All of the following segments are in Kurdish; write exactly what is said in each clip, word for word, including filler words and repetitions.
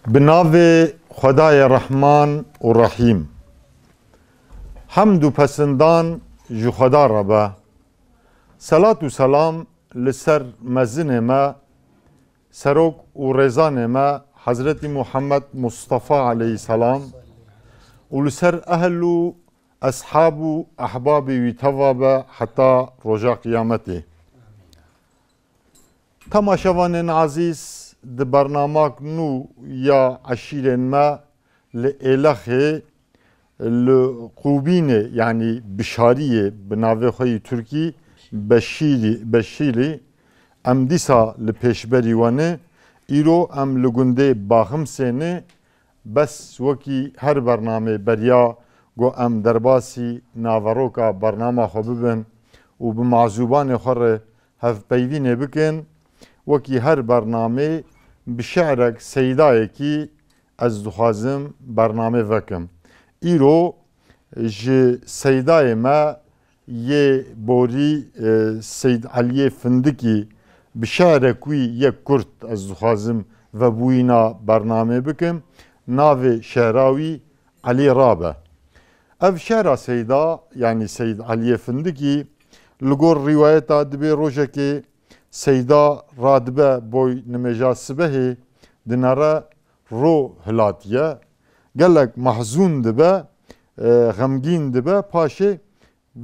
Bi navê Xwedayê Rehman û Rehîm. Hemd û pesindan ji Xweda re be. Selat û selam li ser mezinê me, serok û rêzanê me Hezretî Muhammed Mustafa aleyhisselam û li ser ehl û eshab û ehbabê wî teva be heta roja qiyametê. Temaşevanên ezîz, di bernamak nû ya eşîrên me li Êlexê, li Qûbînê, yanî Bişariyê, bi navê xwe yî Tirkî Beşîrî, Beşîrî, em dîsa li pêşberî we ne. Îro em li gundê Baximsê ne. Bes wekî her bernamê beriya ku em derbasî naveroka bernama xwe bibin û bi mazûbanê xwe re hevpeyvînê bikin, wekî her bernamê bi şi'rek seydayekî ez dixwazim bernamê vekim. Îro ji seydayê me yê borî, e, Seyd Eliyê Findikî bi şi'rek wî yek kurt ez dixwazim vebûyîna bernamê bikim. Navê şi'ra wî Elî Rabe. Ev şi'ra seyda, yanî Seyd Eliyê Findikî, li gor rîwayeta dibê rojekê seyda radibe boy nimêja sibehê, dinere ro hilatiye. Gelek mehzûn dibe, e, xemgîn dibe, paşê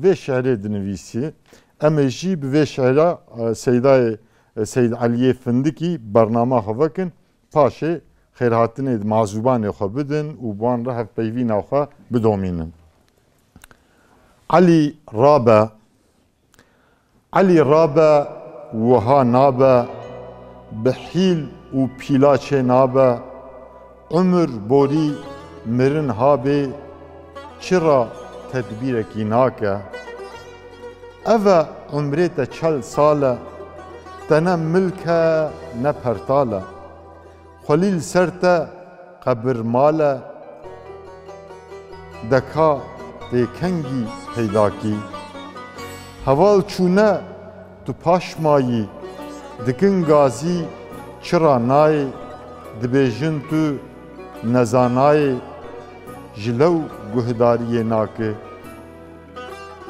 vê şi'rê dinivîsî. Em ê jî bi vê şi'ra, e, seydayê, e, Seyd Eliyê Findikî bernama xwe vekin. Paşê xêrhatinê di mazûbanê xwe bidin û bi wan re hevpeyvîna xwe bidomînin. Elî Rabe. Elî Rabe, wiha nabe, bi hîl û pîla çê nabe, umir borî mirin habê, çira tedbîrekî nake. Eve umrê te çel sal e, te ne milk e, ne pertal e. Xwelî li ser te qebir mal e, deka tê kengî peydakî. Heval çûne tu paş mayî, dikin gazî çira nayê, dibêjin tu nezanayê, ji lew guhdariyê nake.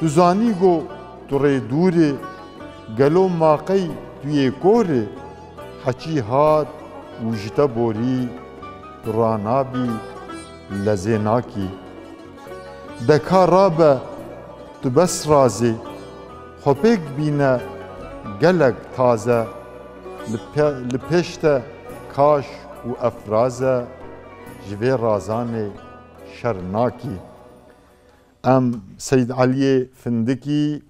Tu zanî go tu rê dûr î, gelo ma qey tu yê kor î? Heçî hat û ji te borî, tu ranabî, lezê nakî. Deka rabe, tu bes razê, xwe pêk bîne gelek taze, li pe-, li pêş te kaş û efraz e, ji vê razanê şer nakî. Em Seyd Eliyê Findikî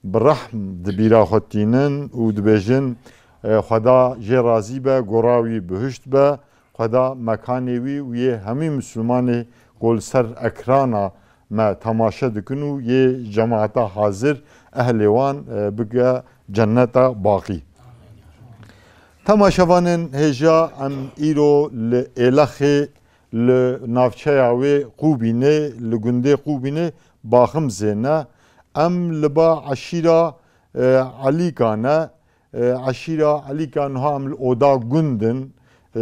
bi rehm di bîra xwe tînin û dibêjin, e, Xweda jê razî be, gora wî bihişt be, Xweda mekanê wî û yê hemî Mislimanê ku li ser ekrana me temaşe dikin û yê cemaeta hazir, ehlê wan, e, bike cenneta baqî. Temaşevanên hêja, em îro li Êlexê, li navçeya wê Qûbînê, li gundê Qûbînê Baximzê ne. Em li ba eşîra, e, Elîka ne. E, eşîra Elîka niha em li oda gund in. E,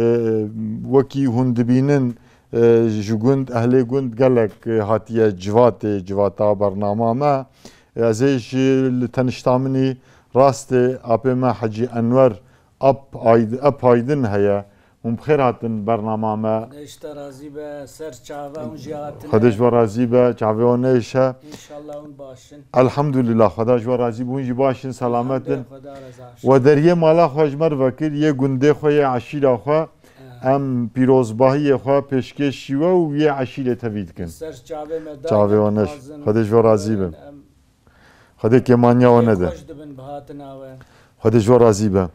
wekî hûn dibînin, e, ji gund, ehlê gund gelek, e, hatiye civatê, civata bernama me. E, ez ê ji li tenişta min î rastê apê me Hecî Enwer Ap Ayd-, Ap Aydin heye. Hûn bi xêr hatin bernama me. Xwedê ji te razî be, ser çava hûn jî hatine. Xwedê ji we razî be, çavê we neyşe. Înşallah hûn baş in. Elhamdulillah, Xweda ji we razî be, hûn jî baş in, selamet in. Elhamdulillah, Xweda reza. We deriyê mala xwe ji me re vekir, yê gundê xwe, yê eşîra xwe. Em pîrozbahiyê xwe pêşkêşî we û yê eşîrê tevî dikin. Ser çavê me daîm. Çavê we neş. Dixwazin. Xwedê ji we razî be. Em Xwedê kêmaniya we nede. Xweş dibin bi hatina we. Xwedê ji we razî be.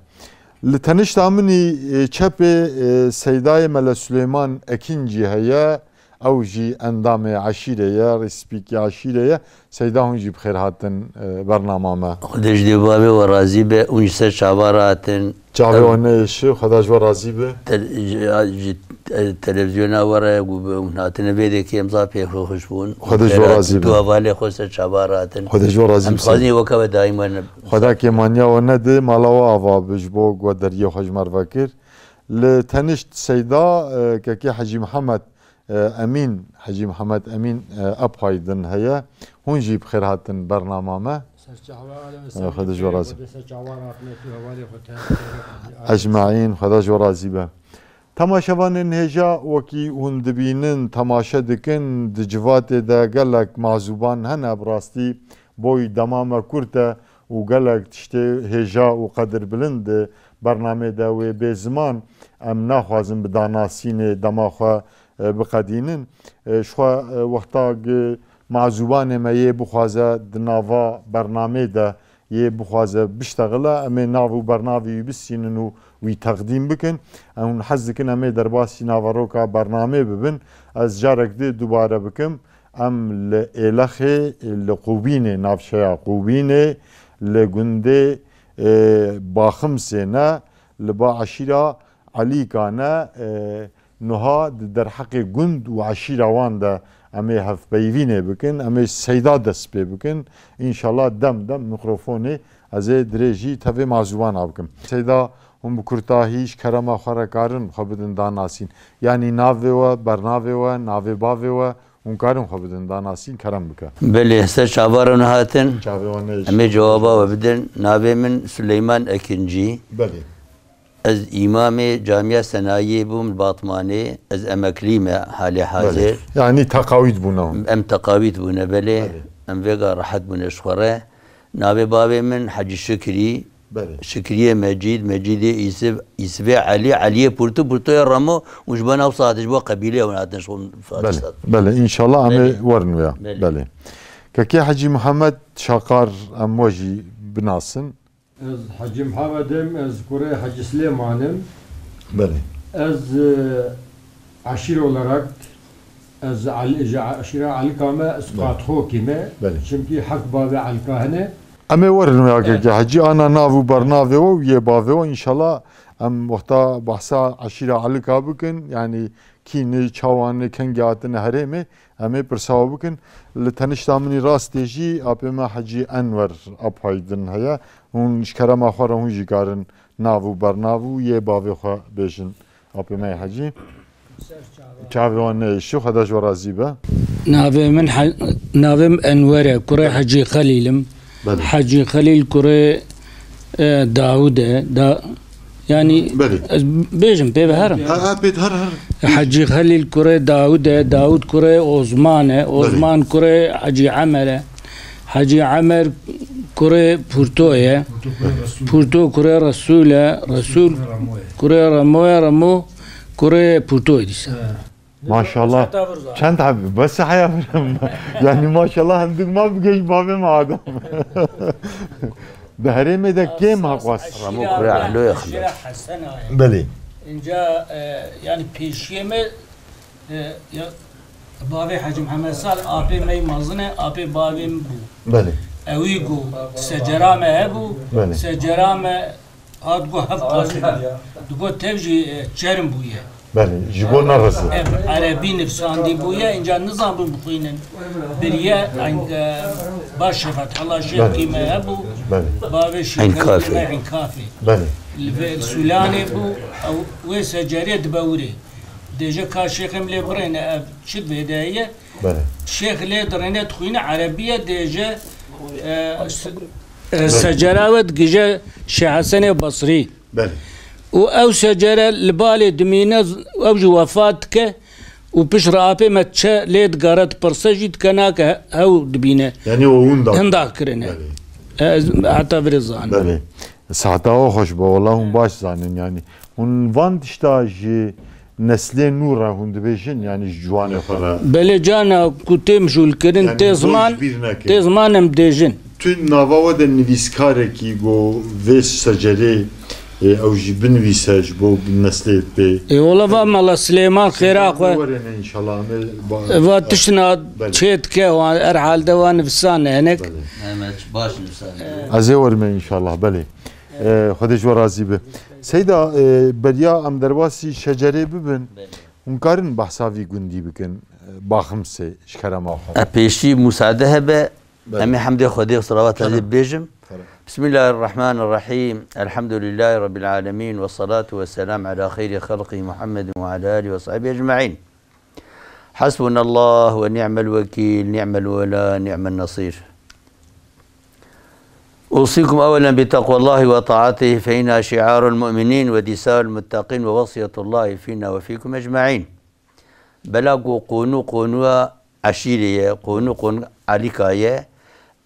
Li tenişta min î, e, çepê, e, Seydayê Mele Suleyman Ekincî heye. Ew jî endamê eşîrê ye, rêspîkê eşîrê ye. Seyda, hûn jî bi xêr hatin, e, bernama me. Xwedê ji dê bavê we razî be, hûn ji ser çava re hatin. Çavê we neyêşe, Xweda ji we razî be. Te-, ji, ji, e, televîzyona we re, ku bi, hûn hatine vê dekê, em zaf pê xweş bûn. Xwedê ji we razî be. Tu hevalê xwe ser çava re hatin. Xwedê ji we razî be. Em dixwazin weke we daîm we ne. Xweda kêmaniya we nede, mala we ava be ji bo ku we deriyê xwe ji me re vekir. Li tenişt Seyda, e, kekê Hecî Mihemed, e, Emîn, Hecî Mihemed Emîn, e, Epay din heye. Hûn jî bi xêr hatin bernama me. Ser çavan, Xwedê ji we razî. Ser çavan hatine tu hevalê xwe te. Ecmaîn, Xweda ji we razî be. Temaşevanên hêja, wekî hûn dibînin, temaşe dikin, di civatê de gelek mazûban hene, bi rastî boy dema me kurt e û gelek tiştê hêja û qedirbilind di bernamê de wê bê ziman. Em naxwazin bi danasînê dema xwe, e, biqedînin. E, ji xwe, e, wexta gi mazûbanê me yê bixwaze di nava bernamê de yê bixwaze biştexile, em ê nav û bernavê wî bistînin û wî teqdîm bikin. Em hûn hez dikin, em ê derbasî naveroka bernamê bibin. Ez carek di dubare bikim, em li Êlexê, li Qûbînê, navçeya Qûbînê, li gundê, e, Baximsê ne, li ba eşîra Elîka ne, e, Nuha di derheqê gund û eşîra wan de em ê hevpeyvînê bikin, em ê Seyda dest pê bikin. Înşallah dem dem mîkrofonê ez ê dirêjî tevê mazûvana bikim. Seyda, hûn bi kurtahî ji kerema xwe re karin xwe bidin danasîn. Yanî navê we, bernavê we, navê bavê we, hûn karin xwe bidin danasîn, kerem bike. Belê, ser çavara hûn hatin. Çavê wan ne Em ê cewaba we bidin. Navê min Suleyman Ekincî. Belê. Ez îmamê Camiya Senayiyê bûm li Batmanê. Ez emeklî me halê hazir. Belê. Yanî teqawît bûne hûn? Em teqawît bûne, belê. Belê. Em vêga rehet bûne ji xwe re. Navê bavê min Hecî Şikrî. Belê. Şikriyê Mecîd, Mecîdê Îsiv, Îsivê Elî, Eliyê Purtu, Purtoya Remo û ji bo nav saetê ji bo qebîlê ew hatin ji xwe saetê Belê. Belê, înşallah em ê Belê. werin wêya. Belê. Belê. Kekê Hecî Mihemed Şaqar em we jî binasin. Ez Hecî Mihemed im, ez kurê Hecî Silêman im. Belê. Ez, e, eşîr olarak, ez El-, ji eşîra Elika me, ez Belê. Qatxokî me. Belê. Çimkî heft bavê Elika hene. Em ê werin wê, Evet. Kekê Hecî, ana nav û bernavê we û yê bavê we, înşallah em wexta behsa eşîra Elika bikin, yanî kî ne, çawa ne, kengî hatine herêmê, em ê pirsa we bikin. Li tenişta min î rastê jî apê me Hecî Enwer Apay din heye. Hûn ji kerema xwe re hûn jî karin nav û bernav û yê bavê xwe bêjin. Apê me yê Hecî. Çavê wan neyêşî, Xweda ji we razî be. Navê min He-, navê min Enwer e, kurê Hecî Xelîl im. Belê. Hecî Xelîl kurê, e, Dawûd e. Da-, yanî Belê. ez bêjim, pê ve herim. Ha, ha, pê her, her. Hecî Xelîl kurê Dawûd e, Dawûd kurê Ozman e, Belê. Ozman kurê Hecî Emer e. Hecî Emer kurê Purto ye. Purto kurê Resûl e, Resûl kurê Remo ye, Remo kurê Purto ye dîsa. Maşallah. Çend abi? Bes haya birim. Yani maşallah, hindik ma bigêj bavê me Adam. Di herêmê de kêm ha qas. Ramo kurê Ehloya xilwe. Belê. Înca, e, yani pêşiyê me, e, ya, bavê Hecî Mihemed Sal, apê me yê mezin e, apê bavê min bû. Belê. Ewî got, secera me hebû, Belê. secera me Hat got hev qazî bû. Digot tev jî, e, çerm bûye. Belê, ji bo nereze. Ev erebî nivsandî bûye, înca nizanbûn bixwînin. Biriye, eng, e, baş e, Fethullah Şêx Belê. Kî me hebû, Belê. Bavê Şêx Enkafê. Enkafê. Belê. Li vê Sûlanê bû, ew, wê secerê dibe wirê. Dêje ka Şêxê min lê birêne, ev çi vêde ye? Belê. Şêx lê dirêne dixwîne erebî ye, dêje, e, se-, e, Belê. secera we digije Şêx Hesenê Basrî. Belê. Û ew secere li balê dimîne, ew jî wefat dike û pişt re apê me çe lê digere dipirse jî dike nake he-, hew dibîne. Yanî o winda. Hinda kirine. Belê. Ez heta virê zanim. Belê. Sehta we xweş be, wela hûn baş zanin yanî. Hûn van tişta ji neslê nû re hûn dibêjin, yanî ji ciwanê xwe re? Belê cana ku tê mijûlkirin, Yanî tê doh ziman, ji bîr neke. tê ziman em dêjin. Tu nava we de nivîskarekî go vê secerê, e, ew jî binivîse ji bo neslê pê. E, wela va Mela Silêman xêra xwe. Werêne înşallah, em ê ba-, Va tiştina Belê. çê dike, wa, herhalde wa nivîsane hinek. Belê. Mehmet, baş nivîsane. Ez ê werime înşallah, belê. E, Xwedê ji we razî be. Seyda, e, beriya em derbasî şecerê bibin, Belê. hûn karin behsa vî gundî bikin, e, Baximsê, ji kerema xwe. E, pêşî musade hebe, Belê. em ê hemdê Xwedê û selawata Kerem. Lê bibêjim. بسم الله الرحمن الرحيم. الحمد لله رب العالمين، والصلاة والسلام على خير خلقه محمد وعلى آله وصحبه أجمعين. حسبنا الله ونعم الوكيل، نعم المولى، نعم النصير. أوصيكم أولا بتقوى الله وطاعته، فإنها شعار المؤمنين ودساء المتقين ووصية الله فينا وفيكم أجمعين. Bela ku qonû qonûya eşîrê ye, qonû qonû elîka ye.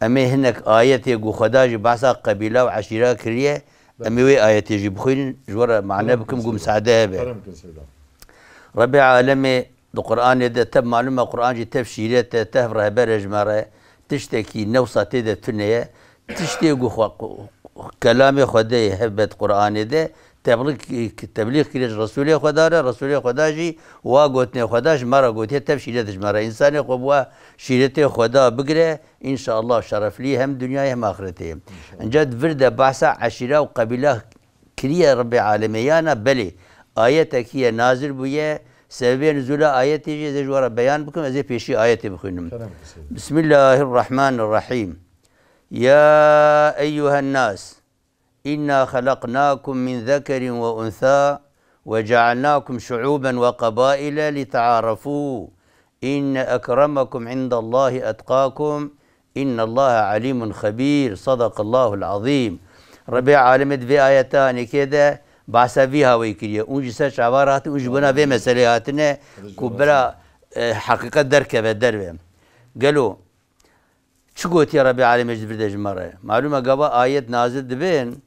Em ê hinek ayetê ku Xweda jî behsa qebîla û eşîra kiriye, em ê wê ayetê jî bixwînin, ji we re mane bikim ku misade hebe. Kerem kin Seyda. Rebê alemê di Qur'anê de, tev malûm e Qur'an jî tev şîret e, tev rehber e ji me re. Tiştekî newsa tê de tune ye. Tiştê ku xwe, kelamê Xwedê ye, helbet Qur'anê de tebliğ, tebliğ kiriye ji Resulê Xweda re, Resulê Xweda jî wa gotinê Xweda ji me re gotiye, tev şîret ji me re. Însanê xwe bi wa şîretê Xweda bigire, înşallah şereflî hem dinyayê hem axretê. Înşallah. Înca di vir de behsa eşîra û qebîla kiriye Rebê alemê yana? Belê. Ayetekî ye nazil bûye, sebebê nuzûla ayetê jî ez ê ji we re beyan bikim, ez ê pêşî ayetê bixwînim. Kerem kin Seyda. بسم الله الرحمن الرحيم. يا أيها الناس إنا خلقناكم من ذكر وأنثى وجعلناكم شعوبا وقبائل لتعارفوا إن أكرمكم عند الله أتقاكم إن الله عليم خبير. صدق الله العظيم. Rebê alemê di vê ayetanêkê de behsa vî hawê kiriye. Ûn ji ser çava re hatin, ûn ji bona vê meseleyê hatine ku bira, e, heqîqet derkeve derve. Gelo Çi gotiye Rebê alemê ji vir de ji me re? Malûm e gava ayet nazil dibin,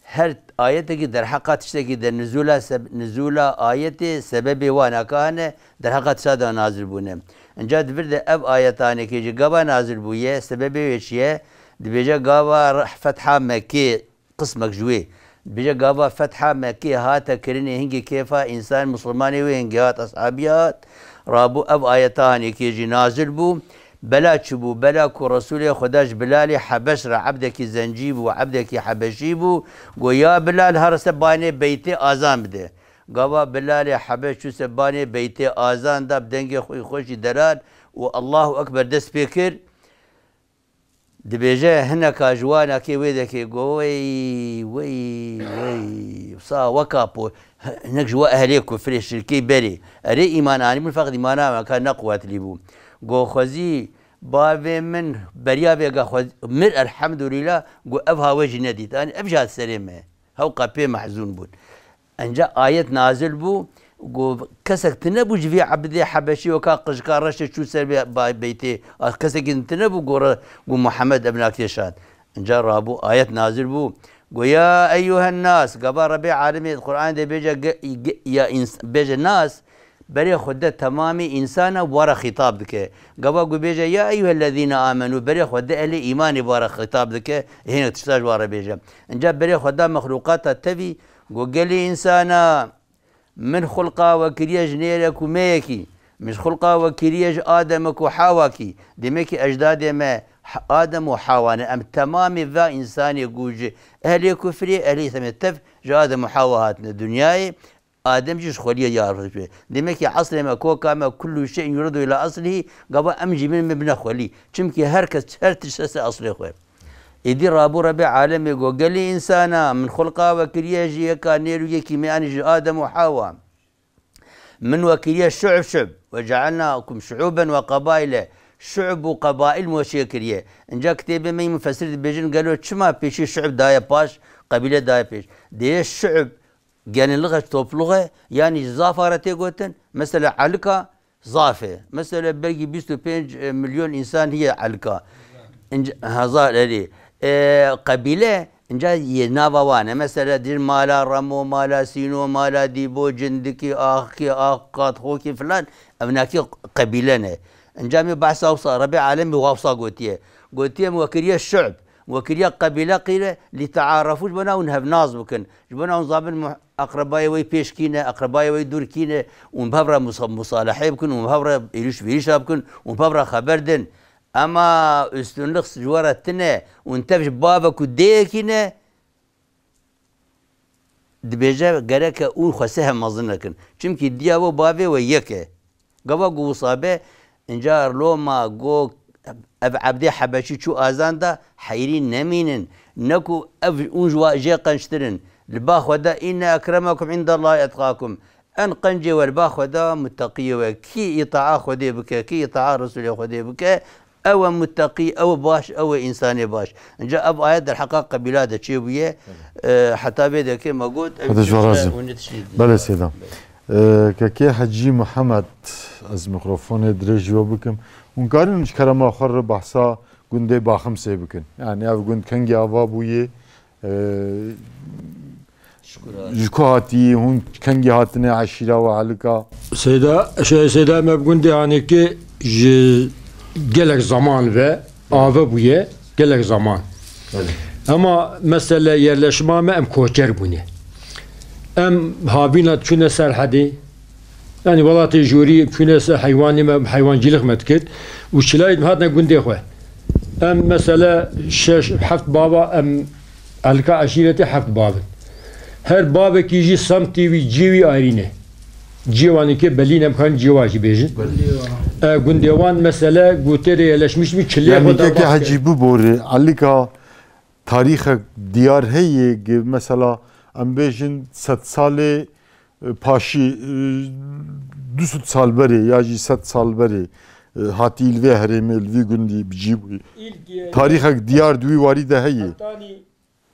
her ayetekî derheqa tiştekî de nizûla seb-, nizûla ayetê sebebê wan aka hene, derheqa tişta de nazil bûne. Înca di vir de ev ayetanekê jî gava nazil bûye, sebebê wê çi ye? Dibêje gava re-, fetha Mekkê qismek ji wê. Dibêje gava fetha Mekkê hate kirinê hingê kêfa însan Musulmanê wê hingê hat, eshabî hat, rabû ev ayeta hanêkê jî nazil bû. Bela çi bû? Bela ku Resûlê Xweda ji Bilalê Hebeş re, ebdekî zencî bû, ebdekî Hebeşî bû, got, "Ya Bilal, here ser banê beytê azan bide." Gava Bilalê Hebeş çû ser banê beytê azan da bi dengê xwe xweşî delal û Allahu Ekber dest pê kir. Dibêje hineka ji wana kê wê dekê go, "Wey, wey, wey, wisa weka po, hinek ji we ehlê kufrê, şirkê berê. Erê îman anîbûn, feqet îmana weka ne quwetlî bû." Go, "Xwezî, bavê min beriya vêga xwe mir, elhemdulîla, go ev hawe jî nedît. Anî ev jî hat serê me." Hewqa pê mehzûn bûn. Enca ayet nazil bû, got, "Kesek tine bû ji vî ebdê Hebeşî weka qijka reşê çû ser vê ba-, beytê. A, kesekî din tine bû, got, re-, got, Muhammed ev nakê şat." Enca rabû, ayet nazil bû. Got, "Ya eyyuhen nas", gava Rebê alemê di Qur'anê de bêje, ge-, ge-, ya ins-, bêje nas, berê xwe de temamê însana wa re xîtab dike. Gava ku bêje, "Ya eyyuhellezîne amenu", berê xwe de ehlê îmanê wa re xîtab dike, hênek tişta ji wa re bêje. Enca berê xwe da mexlûqata tevî, got, "Gelê însana, min xulqa we kiriye ji nêrek û meyekî, min ji xulqa we kiriye ji Ademek û Hawakî." Demekî ecdadê me H-, Adem û Hawa ne. Em temamê va însanê ku ji ehlê kufrê, ehlê Îslamê tev ji Adem û Hawa hatine dinyayê. Adem jî ji xweliyê ya Rabbi. Demekî eslê me, koka me, kullu şeyin yuredu ila eslihî, gava em jî bin, me bine xwelî. Çimkî her kes, her tişt hese eslê xwe. Êdî rabû Rebê alemê got, "Gelî însana, min xulqa we kiriye ji yeka nêr û yekî me, yanî ji Adem û Hawa. Min we kiriye şu'b şu'b. Ve cealnakum şu'uben ve qabaile." Şu'b û qabail min we çê kiriye. Înca kitêbê me yî mufesir dibêjin, gelo çima pêşî şu'b daye paş, qebîle daye pêş? Dê şu'b genilliğe, topluluğe, yanî ji zafa re tê gotin. Mesela Elika zaf e. Mesela belkî bîst û pênc milyon însan heye Elika. Înc-, hezar erê. E, qebîle, înca yê nava wan e. Mesela dîr mala Remo, mala Sîno, mala Dîbo, Cindikî, Axkî, Axkat, Xokî filan. Ev nakî qebîle ne. Înca me behsa wisa, Rebê alemî wisa gotiye. Gotiye, "Min we kiriye şu'b, min we kiriye qebîle qîre, lîtearefû, ji bona hûn hevnaz bikin. Ji bona hûn zabin mu-, eqrebayê wê pêş kî ne, eqrebayê wê dûr kî ne, hûn bi hev re musa-, musalehê bikin, hûn bi hev re êrîş vêrîşa bikin, hûn bi hev re xeber din. Ema üstünlük ji we re tine, hûn tev ji bavek û dêyekî ne." Dibêje, gereke û xwesê hev mezin nekin. Çimkî diya we bavê we yek e. Gava ku wisa be, înca loma go ev Ebdê Hebeşî çû azan da, heyrî nemînin. Ne ku ev ûn ji wa jê qençtir in. Li ba Xweda, "Înne ekremekum îndellahî etqakum." En qencê we li ba Xweda muteqiyê we. Kî îtaa Xwedê bike, kî îtaa Resûlê Xwedê bike, ew e muteqî, ew e baş, ew e însanê baş. Înca ev ayet derheqa qebîla de çêbûye. E, heta vê dekê me got, ev Xwedê ji we tişt e razî. Hûn ne tiştî dî. Belê sêda. E, kekê Hecî Mihemed, ez mikrofonê dirêj ji we bikim. Hûn karin ji kerema xwe re behsa gundê Baximsê bikin. Yani ev gund kengî ava bûye, e, Şikura. Ji ku hatî, hûn kengî hatine eşîra we Elika? Seyda, şey, Seyda me bi gundê Hanekê ji gelek zaman ve ave bûye, gelek zaman. Belê. Ama mesele yerleşma me em koçer bûne. Em havîna çûne Serhedê. Yani welatê jûrî çûne ser heywanê me, heywancîlix me dikir. Û çilayê me hatine gundê xwe. Em mesele şeş, heft bava em Elka eşîretê heft bav in. Her bavekî jî semtê wî, ciyê wî ayrî ne. Ciyê wan êkê belî ne, em karin ciyê wan jî bêjin. E, gundê wan mesele gotê de yerleşmiş bî, çilê Yani xwe de keke bas kir. Hecî biborê, Elika tarîxek diyar heye, ge-, mesela em bêjin sed salê, e, paşî, e, du sed sal berê ya jî sed sal berê, e, hatî li vê herêmê, li vî gundî bi cî bûyî. Tarîxek diyar di wî warî de heye. Hetanî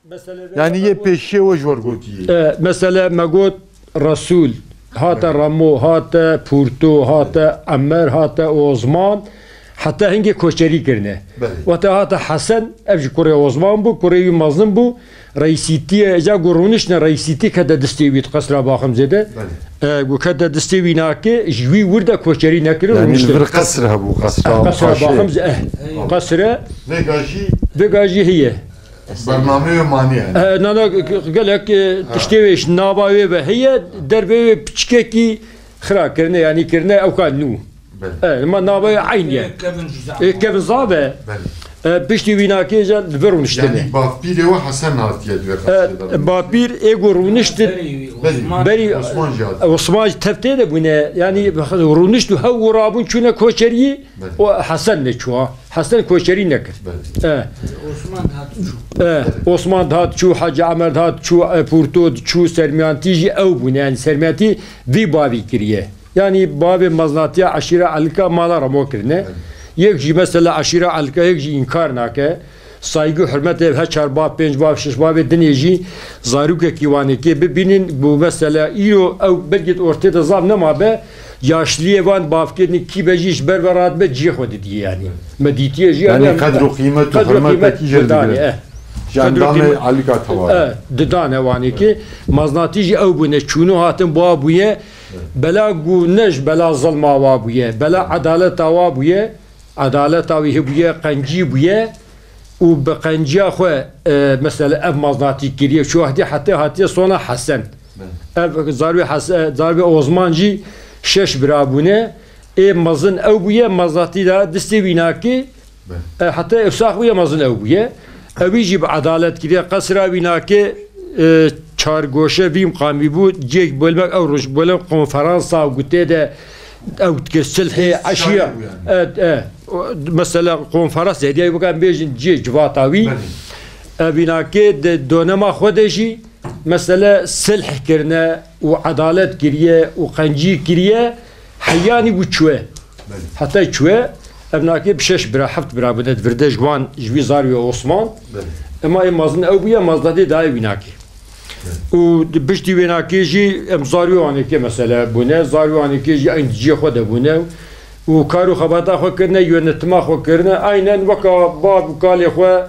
mesele vê Yani yê pêşiyê we ji we gotiye. E, mesele me got Resûl, hate Remo, hate Pûrto, hate Emer, hate Osman, heta hingê koçerî kirine. Belê. Wate hate Hesen, ev jî kurê Osman bû, kurê wî mezin bû. Reîsîtiyê, ca ku rûniştine reîsîtî kete distê wî di qesra Baximzê de. Belê. E, ku kete distê wî nake, ji wî wir de koçerî nekire, Yani rûniştine. Li vir qesr hebû, qesra Qesra Paşê. Baximzê, eh. Qesre. Vêga jî Vêga jî heye. Bernameyê manî yani. E, nana, g-, g-, gelek, e, tiştê wê ji nava wê ve heye, dervê wê piçkekî xira kirine, yani kirine ewka nû. Belê. E, ma nava wê eyn ye. Kevin Jüza. E, Kevin Zave. Belê. E, piştî wî nakê jî li vir rûniştine. Yani bavpîrê we Hesen hatiye di vê E, qesrê de. Bavpîr ê ku rûniştin. Belê. Berî Osman jî hatiye. Osman jî tevtê de bûne. Yani rûnişt û hew û rabûn çûne koçeriyê. Belê. O Hesen ne çû ha. Hesen koçerî nekir. Belê. E. Osman dihat çû. E, Osman dihat çû, Hacı Emer dihat çû, e, Pûrto diçû, Sermiyantî jî ew bûne. Yani Sermiyantî vî bavî kiriye. Yani bavê meznatiya eşîra Elika mala Remo kirine. Belê. Yek jî mesela eşîra Elika yek jî înkar nake. Saygî û hurmetê he çar bav, pênc bav, şeş bavê dinê jî zarokekî wanekê bibînin, bu mesela îro ew belkî ortê de zaf nema be, yaşliyê van bavkirî kî be jî ji ber ve radibe cihê xwe didiye yani. Me dîtiye jî Yani yani qedr û qîmet û qedr û hurmet qîmet kî jê didane, digire. Eh. Ji Qedr û endamê qîmet, Elîka Tewar. Eh, didane wanekê. Maznatî jî ew bûne, çûno hatin boğa bûye. Bela ku ne ji bela zilma wa bûye, bela edaleta wa bûye. Edaleta wî hebûye, qencî bûye û bi qenciya xwe, e, mesela ev maznatî kiriye. Şu wextî heta hatiye sona Hesen. Belê. Ev zarvê Hes-, e, zarvê Osman jî şeş bira bûne. Ê mezin ew bûye, maznatî de distê wî nakê. Belê. E, heta ev sax bûye, mezin ew bûye. Ewî jî bi edalet kiriye. Qesra wî nakê, e, çar goşe vî miqamî bû. Cêk bölmek ew roj bölmek konferansa û gutê de ew dikir silhê Şair eşiya. Bû yani. Evet, evet. O, mesela konferans hediye bikan bêjin cê civata wî. Belê. Ev wî nakê de donema xwe de jî mesele silh kirine û edalet kiriye û qencî kiriye. Heyanî bû çûye. Belê. Heta çûye, ev nakê bi şeş bira, heft bira bûne, di vir de ji wan, ji wî zarvê Osman. Belê. Ema ê mezin ew bûye, maznatê dayê wî nakê. Belê. Û di piştî wê nakê jî em zarvê wanekê mesele bûne, zarvê wanekê jî eyn di cihê xwe de bûne. Û kar û xebata xwe kirine, yönetima xwe kirine. Aynen weka bav û kalê xwe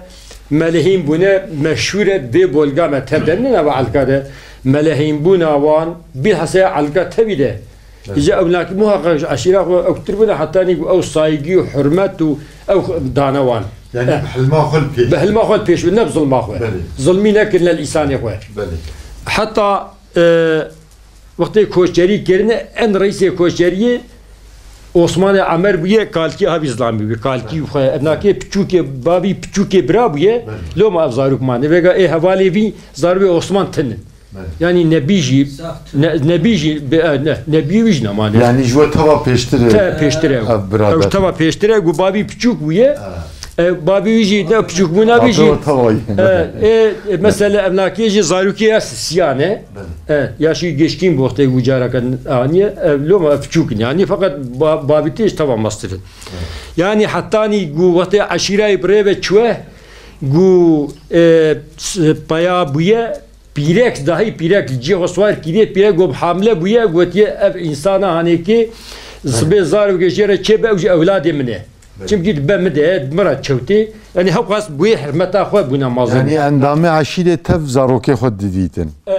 Melihîn bûne, meşhûr e, vê bolga me tev de nina ve Elka de. Melihîn bûna wan, bilhassa Elka tevî de. Evet. Îca ew nakî muhaqqeq ji eşîra xwe ew tir bûne, hetanî ku ew saygî û hurmet û ew dane wan. Yani Eh. bi hilma xwe li pêş. Bi hilma xwe li pêş bû, ne bi zilma xwe. Belê. Zilmî nekirine li îsanê xwe. Belê. Heta, e, wextê koçerî kirine, en reîsê koçeriyê Osmanê Emer bûye, kalkî havî zilamî bûye. Kalkî Belê. xwe, ev nakê piçûkê, bavî piçûkê bira bûye. Belê. Loma ev zarok mane. Vêga ê hevalê vî zarvê Osman tinin. Yanî nebî jî, ne, nebî jî, be-, e, ne, nebî wî jî nemane. Yanî ji we teva pêştir e. Te pêştir e. Ev birader. Ew teva pêştir e, ku bavî piçûk bûye. Ha. E, bavî wî jî ne piçûk bûna vî jî. Teva, teva. E, e, e, mesela ev nakê jî zarokê ya siyan e. Belê. E, yaşî geçkîn bi wextê ku careke aniye, e, loma piçûk in. Yanî feqet ba-, bavî tê ji teva mestir in. Evet. Yanî hetanî ku wextê eşîrayê bi rê ve çûye, ku, e, s-, peya bûye, pîrek, dahî pîrek li cihê xwe siwar kiriye, pîrek got hamile bûye, gotiye, "Ev însana hanêkê sibê zarokê jê re çêbe, ew jî ewladê min e." Belê. Çimkî dibe min de, di min re çewtê. Yanî hewqas bûye hurmeta xwe bûne mezin. Yanî endamê eşîrê tev zarokê xwe didîtin. Eh.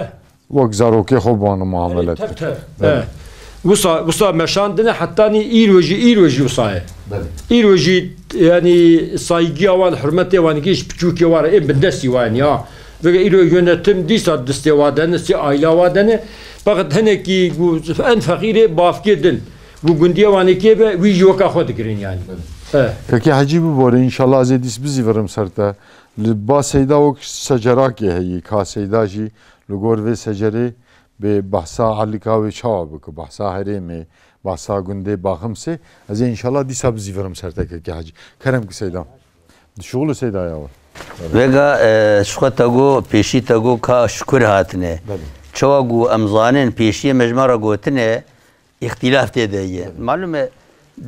Wek zarokê xwe bi wan muamele dikir. Tev, tev. Belê. Eh. Wisa, wisa meşandine hetanî îro jî, îro jî wisa ye. Belê. Îro jî, yanî, saygîya wan, hurmetê wan, kî ji piçûkê wan re, ê bindestî wan ya. Vege îro yönetim dîsa distê wa de ne, sê aîla wa de ne. Feqet hinekî ku en feqîrê bavkê din. Ku gundiya wan ê kê be, wî jî weka xwe digirin yanî. Belê. Eh. Kekê Hecî bibore, înşallah ez ê dîs bizîvirim ser te. Li ba Seyda wek secerakê heyî, ka Seyda jî li gor vê secerê bê behsa Elîka wê çawa bike, behsa herêmê, behsa gundê Baximsê, ez ê înşallah dîsa bizîvirim ser te kekê Hecî. Kerem ki Seyda. Di şixul û Seyda ya we. Vega, e, ji xwe te got, pêşî te got ka şukur hatine. Belê. Çawa ku em zanin pêşiyê me ji me re gotine, îxtîlaf tê de ye. Evet. Malum e,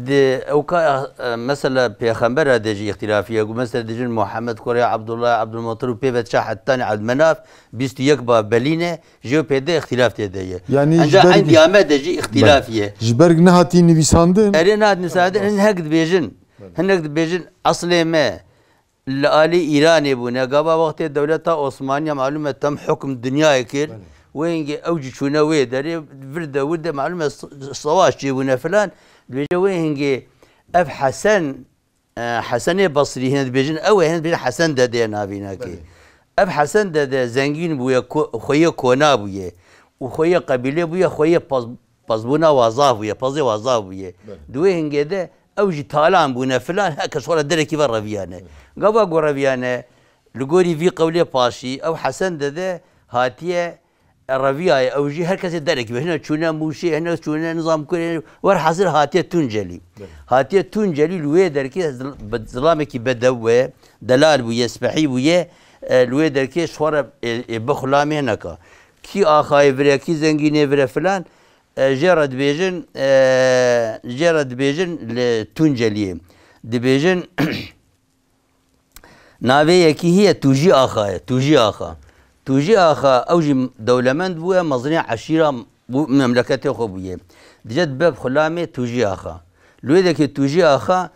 di ew ka, e, mesela pêxembera de jî îxtîlaf ye. Ku mesela dijin Muhammed kurê Abdullah, Abdulmuttalib pê ve diçe hetanî Abdmenaf, bîst û yek ba belî ne, jê pê de îxtîlaf tê de ye. Yanî ji Enca ber eyn diyame de jî îxtîlaf Belê. ye. Ji ber nehatî nivîsandin? Erê nehat nivîsandin, hin hek dibêjin. Belê. Hinek dibêjin, eslê me, li alî Îranê bûne. Gava wextê dewleta Osmaniya malûm e tem hukm dinyayê kir. Belê. Wê hingê ew jî çûne wê derê, vir de wir de malûm e s-, sewaş çêbûne filan. Dibêje wê hingê ev Hesen, e, Hesenê Basrî hine dibêjin, ew ê hine dibêjin Hesen Dede ye navînakê. Belê. Ev Hesen Dede zengîn bûye, ko-, xweyê kona bûye. Û xweyê qebîlê bûye, xweyê paz-, pazbûna wa zaf bûye, pazê wa zaf bûye. Belê. Di wê hingê de ew jî talan bûne filan, her kes xwe re derekî ve reviyane. Belê. Gava ku reviyane, li gorî vî qewlê paşî, ew Hesen Dede hatiye, e, reviyaye, ew jî her kesê derekî ve. Hine çûne Mûşê, hine çûne nizam kurê, werhasil hatiye Tuncelî. Belê. Hatiye Tuncelî li wê derkê zil-, be-, zilamekî bedew e, delal bûye, spehî bûye, e, li wê derkê ji xwe re, e, e, bi xulamê neka. Kî axayê vire, kî zengînê vire filan, e, jê re dibêjin, e, jê re dibêjin li Tunceliyê. Dibêjin, navê yekî heye Tûjî Axa ye, Tûjî Axa. Tûjî Axa, ew jî dewlemend bûye, mezinê eşîra bû, memleketê xwe bûye. Dije dibe xulamê Tûjî Axa. Li wê dekê Tûjî Axa,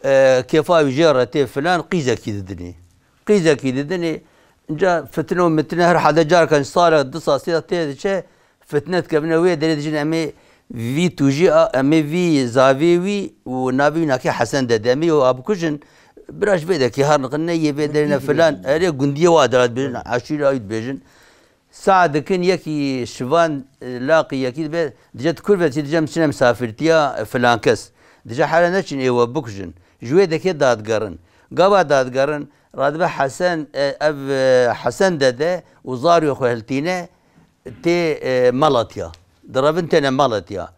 e, kêfa wî jê re tê filan, qîzekî didinê. Qîzekî didinê, inca fitne û mitine her hede carkan salek, du sal, sê sal tê diçe, fitne dikevine wê derê dijin em ê vî tûjî a, em ê vî zavê wî û navê wî nakê Hesen Dede, em ê wê a bikujin, bira ji vê dekê her niqin ne yê vê derê ne filan, erê gundiyê wa de dibêjin, eşîra wî dibêjin. Saet dikin yekî şivan, e, laqî yekî dibe, dije tu kur ve çi, dije em çine misafirtiya, e, filan kes. Dije here neçin ê we bikujin. Ji wê dekê dadigerin. Gava dadigerin, radibe Hesen, e, ev, e, Hesen Dede û zarê xwe hiltîne tê, e, Malatya. Direvin têne Malatya.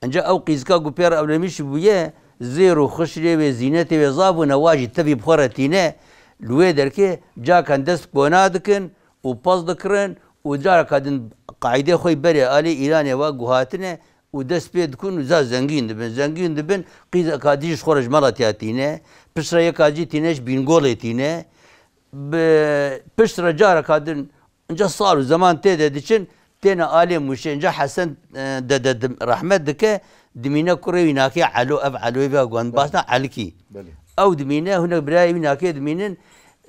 Inca ew qîzika ku pê re ewlenmiş bûye, zêr û xişrê wê, zînetê wê zaf bûne, wa jî tevî bi xwe re tîne, li wê derkê cakan dest kona dikin û pez dikirin û careka din qaîdê xwe berê alê Îranê wa guhatine û dest pê dikin û za zengîn dibin. Zengîn dibin, qîzeka dî jî ji xwe re ji Malatya tîne, piştre yeka dî tîne ji Bîngolê tîne. Bi piştre careka din Inca sal û zeman tê de diçin, têne alê Mûşê. Inca Hesen, e, Dede dim-, rehmet dike, dimîne kurê wî nakê Elo, ev Eloyê ve gon, Belê. Basna Elkî. Belê. Ew dimîne, hinek birayê wî nakê dimînin,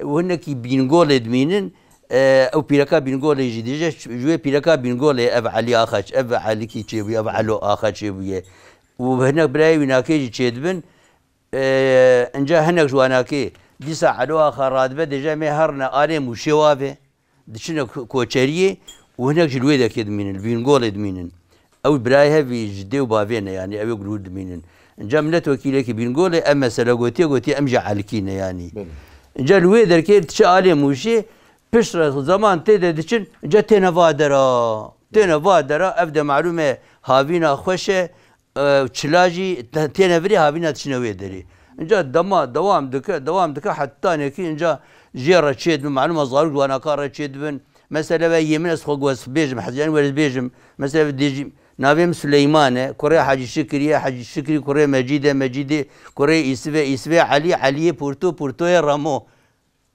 û hinekî Bîngolê dimînin, e, ew pîreka Bîngolê jî dije, ji wê pîreka Bîngolê ev Elî Axa ç-, ev Elkî çêbûye, ev Elo Axa çêbûye. Û hinek birayê wî nakê jî çêdibin, Ee, inca hinek ji wanakê dîsa Elo Axa radibe, dêje em ê herine alê Mûşê wavê, diçine ko-, koçeriyê û hinek jî li wê dekê dimînin, li Bîngolê dimînin. Ew birayê hevî ji dê û bavê ne, yanî ew ê li wir dimînin. Inca miletwekîlekî Bîngolê ev mesele gotiye, gotiye em jî Elikî ne yanî. Belê. Inca li wê derkê diçe alê Mûşê, Piştre zaman tê de diçin, ca têne va dera. Têne va dera, ev de malûm e havîna xweş e, e, çila jî te-, têne virê havîna diçine wê derê. Inca dema dewam dike, dewam dike, hetanekî inca jê re çê dibin, malûm e zarok ji wanaka re çê dibin. Mesela ve yê min ez xwe got bêjim, hezyan weriz bêjim. Mesela ve dêjî, navê min Suleyman e, kurê Hecî Şikirî ye, Hecî Şikirî kurê Mecîd e, Mecîdê kurê Îsif e, Îsifê Elî, Eliyê Purto, Purtoyê Remo.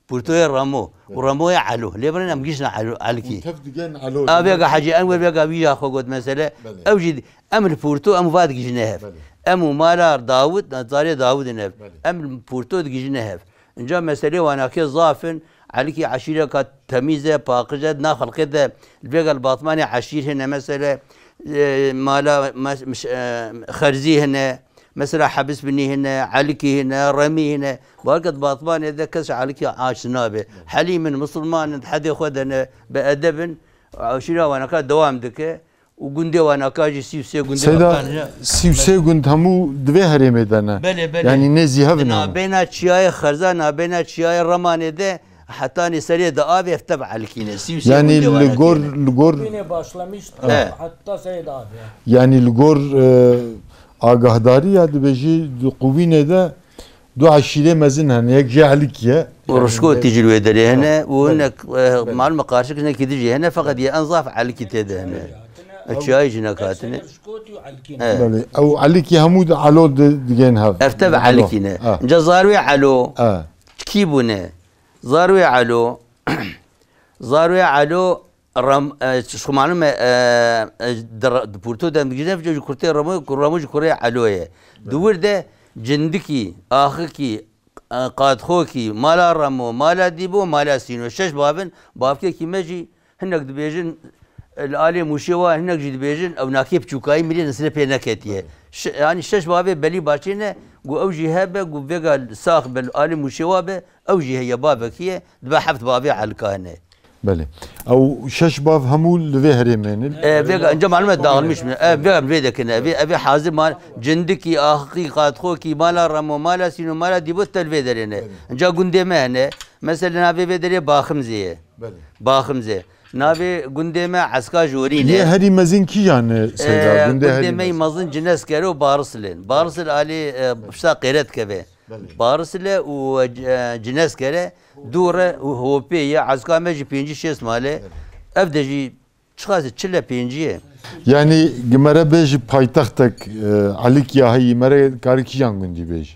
Purtoyê Remo. Û Remoyê Elo. Lê birên em gişna Elo, Elkî. Û tev digên Elo. A vêga Hecî Enwer vêga wî ya xwe got mesele. Belê. Ew jî em li Purto em va digihîjine hev. Belê. Em û mala Dawid, zarê Dawid in hev. Belê. Em li Purto digihîjine hev. Inca meselê wanakê zaf in. Elkî eşîreka temîz e, paqij e, di nav xelkê de li vêga li Batmanê eşîr hene mesele, e, mala mes-, miş-, e, Xerzî hene. Mesela Hebis Binî hene, Elikî hene, Remî hene. Balkê di Batmanê de kes ji Elikî aç nabe. Helîm in, misilman in, di hedê xwe de ne, bi edeb in. Eşîra wanaka dewam dike. Û gundê wanaka jî sî û sê gundê Seyda, wanaka ne. Sî û sê gund hemû di vê herêmê de ne. Belê, belê. Yanî nêzî hev Di in hemû. Nabêna çiyayê Xerza, nabêna çiyayê Remanê de hetanî serê di avê ev tev Elikî ne. Sî û sê Yanî gundê li wanakê gor, ne. Li gor Bine başlamış He. Hatta serê di avê. Yanî li gor, e, agahdariya dibêjî di Qubînê de du eşîrê mezin hene. Yek jê Elikî ye. Û Rişkotî jî li wê derê hene. Û Belê. Hinek, e, Belê. Malum e qarşik hinekî dijî hene. Feqet yê en zaf Elikî tê de hene. Belê. E, çiyayê jî nekatine. Rişkotî û Elikî ne. Evet. Belê. Ew Elikî hemû di Elo di-, digên hev. Ev tev Elo. Elikî ne. Ha. Inca zarwê Elo. Ha. Kî bûne? Zarwê Elo. Zarwê Elo. Ram, e, ji xwe malûm e, e, e, di ra-, di Purto dem digihîjin, ev ji kurtê Ramo, ku Ramo ji kurê Elo ye. Di wir de Cindikî, Axikî, e, Qadxokî, Mala Ramo, Mala Dîbo, Mala Sîno. Şeş bav in, bavkekî me jî hinek dibêjin, e, li alê Mûşê wa, hinek jî dibêjin, ew nakê piçûkayî mirî nesilê pê neketiye. Şe-, yanî şeş bavê belî başê ne, ku ew jî hebe, ku vêga sax be, li alê Mûşê wa be, ew jî heye bavekî ye, dibe heft bavê Elka hene. Belê. Ew şeş bav hemû li vê herêmê ne? E, vêga, inca malûm e dağılmış mı? E, vêga vê dekine. Evê, evê hazir mal, Cindikî, Axikî, Qatxokî, Mala Remo, Mala Sîno, Mala Dîbo tel vê derê ne. Belê. Inca gundê me hene. Mesela navê vê derê Baximzê ye. Belê. Baximzê. Navê gundê me Eska Jorîn e. Yê herî mezin kîjan e, Seyda? E, gundê gundê herî me mezin. Mezin Cineskere û Barisil in. Barisil alî, e, pişta Qêret keve. Belê. Barisile û, e, Cineskere dû re û hopê ye. Ezka me jî pêncî şêst mal e. Belê. Ev de jî çiqas e, çil e pêncî ye. Yanî, gi mere bêjî paytextek, e, Elikya heyî, mere karî kîjan gundî bêjî?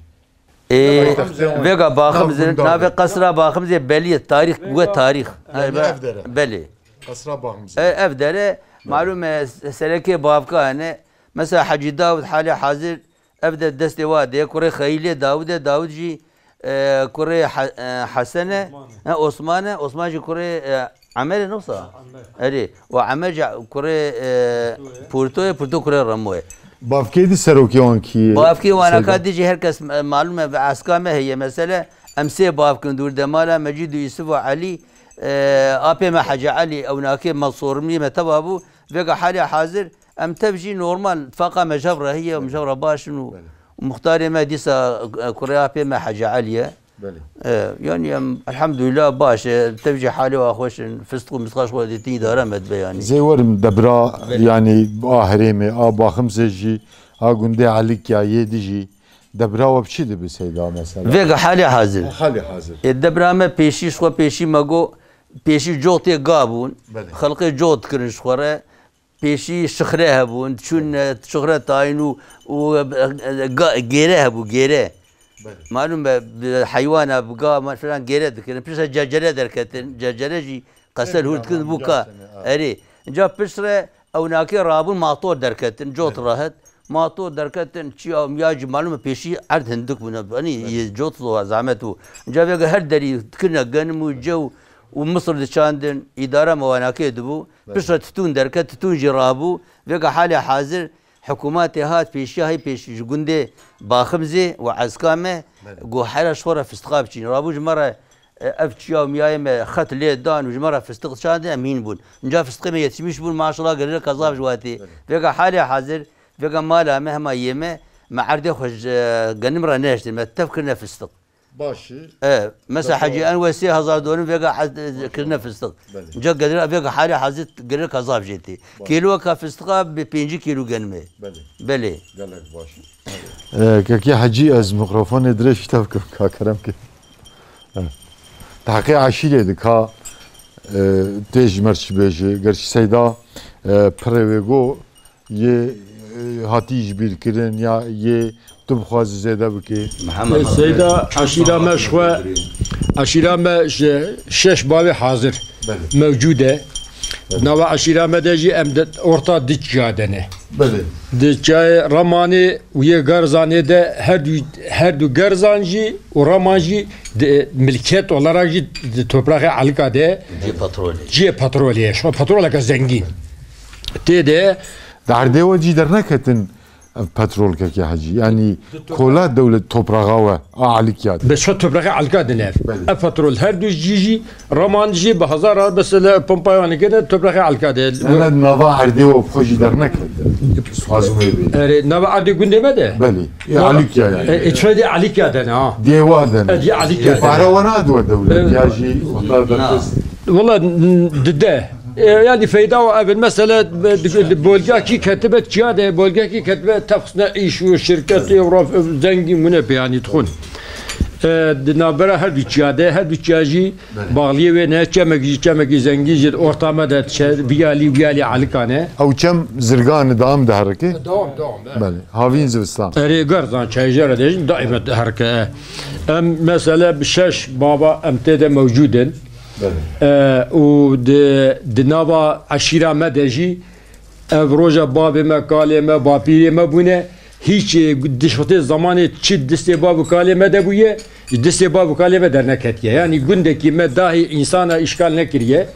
E, Paytextê wan. Vêga Baximzê, Nav gunda navê be. Qesra Baximzê belî ye. Tarîx, we tarîx. Yanî ev dere. Belê. Qesra Baximzê. E, ev dere, malûm e, serekê bavka hene. Mesela Hecî Dawid halê hazir Ev de destê wa de kurê Xeyîlê Dawid e, Dawid jî, e, kurê He-, e, Hesen e, Osman e. He, Osman e, Osman jî kurê, e, Emer e, nosa? Emer. Erê, û Emer jî kurê, e, Purto ye, Purto kurê Remo ye. Bavkê di serokê wan kî ye? Bavkê wan Seyda? Aka di jî her kes, e, malûm e, bi eska me heye. Mesele, em sê bavkin dûr de mala Mecîd û Yusuf û Elî, e, apê me Hecî Elî, ewnakê me Sorumlî me teva bû. Vêga halê hazir, Em tev jî normal, tifaqa me ji hev re heye, em ji hev re baş in û, Belê. Û muxtarê me dîsa, e, kurê apê me Hecî Elî ye. Belê. E, yanî em elhamdulillah baş e, tev jî halê wa xweş in, fistiq û mistiqa ji xwe dîtin îdare me dibe yanî. Zê werim debra, Belê. Yanî a herêmê, a Baximzê jî, a gundê Elikya yê di jî, debra we bi çi dibe Seyda mesela? Vêga halê hazir. Halê hazir. E, debra me pêşî, ji xwe pêşî me got, pêşî cotê ga bûn. Belê. Xelkê cot dikirin ji xwe re. Pêşî şixre hebûn, diçûn, e, şixre tayîn û, û, e, e, ga-, gêre hebû, gêre. Belê. Malûm be, bi heywana, bi ga, ma-, filan gêre dikirin. Piştre cecere derketin. Cecere jî qesel hûr dikin bû ka. Erê. Inca piştre ewnakê rabûn mator derketin. Cot Belê. Rahet. Mator derketin, çiya û miya jî malûm e pêşî erd hindik bûne. Hani Belê. Yê cot zor zahmet bû. Inca vêga her derî dikirine genim û cew û misir diçandin. Îdara me wanakê dibû. Belê. Piştre titûn derket, titûn jî rabû. Vêga halê hazir hikûmetê hat pêşiya hê pêş ji gundê Baximzê û Ezka me Belê. Got here ji xwe re fistiqa biçîn. Rabû ji me re, e, ev çiya û miyayê me xet lê dan û ji me re fistiq çandin, em hîn bûn. Inca fistiqê me yetişmiş bûn, maşallah gelek zaf ji watê. Belê. Vêga halê hazir, vêga mala me hema yê me, me erdê xwe ji, e, genim re nehiştin, me tev kirine fistiq. Baş e. E, mesela Hecî, en wê sê hezar donin vêga hez-, kirine fistiq. Belê. Ca gedira vêga halê hazir girê kazav jê tê. Baş. Kîloka fistiqa bi pêncî kîlo genime. Belê. Belê. Gelek baş. E, kekê Hecî, ez mikrofonê dirêj te bikim, ka kerem ke. E. Di heqê eşîrê de ka, e, tê ji me re çi bêje, gerçi Seyda, e, pirê wê go, yê, e, hatî ji bîr kirin ya yê tu bixwazî zêde bikî? Mihemed. Seyda, eşîra me ji xwe, eşîra me ji şeş bavê hazir Belê. Mewcûd e. Belê. Nava eşîra me de jî em de orta du çiya de ne. Belê. Di çiyayê Ramanê û yê Gerzanê de her du, her du Gerzan jî û Raman jî di milket olarak jî di topraxê Elika de Cihê petrolê. Cihê petrolê ye. Şo petroleke zengîn. Tê de Di erdê we cî derneketin ev petrol, kekê Hecî. Yanî kola dewlet topraxa we a Elikya de. Be şo topraxê Elika de ne ev. Belê. Ev petrol her du cî jî, Raman jî bi hezara mesela pompaya wan kene topraxê Elika de. Yanî nava erdê we bi xwe jî derneketin. Dixwazim wê bêjim. Erê, nava erdê gundê me de? Belê. Ê Elikya yanî. E, e, çi de Elikya de ne ha? Dê wa de ne. E, dê Elikya de. Pare we nadiwe dewlet. E, ya jî wexta derxist. Wala, n-, dide. E, yanî feyda û evin. Mesela, e, di, di bolgekî ketibe çiya de, bolgekî ketibe tefxisne îş û şirketê û raf, e, zengîn bûne pê, yanî dixwin. E, di navbera her du çiya de, her du çiya jî Belê. Bağliyê wê ne, çemek jî, çemekî zengîn jî orta me de çe-, viyalî, viyalî Elikane. Ew çem zirgan e, dewam diherike? Dewam, dewam, e. Belê. Havîn zivistan. Erê, Gerzan çayê jê re de jî daîme diherike. Em mesela bi şeş bava em tê de mewcûd in. Belê. E, û di, di nava eşîra me de jî ev roja bavê me, kalê me, bapîrê me bûne. Hîç, e, di şixtê zamanê çi distê bav û kalê me de bûye, ji distê bav û kalê me derneketiye. Yanî gundekî me dahî însana îşgal nekiriye.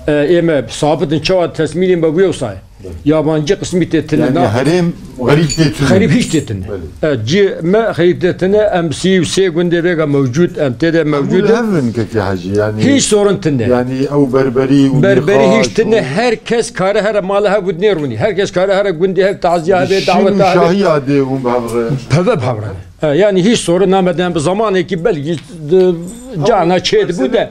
Belê. E, ê me sabit in çawa tesmîlê me bûye wisa ye. Yabancî qismî tê tine Yanî naxin. Herêm xerîb tê tune. Xerîb hîç tê tine. Belê. E, cî me xerîb tê tine, em sî û sê gundê vêga mewcûd, em tê de Hemû mewcûd li in. Hev in kekê Hecî, yanî Hîç sorun tine. Yanî ew berberî û Berberî nîqaş hîç tine, û her kes kare here mala hev û dinê rûnî. Her kes kare here gundê hev taziya hebe, Şîn û daweta hebe. Şahiya dê hûn bi hev re. Peve bi hev re. E, yanî hîç sorun nameden bi zamanekî belkî di, cana çê dibû de.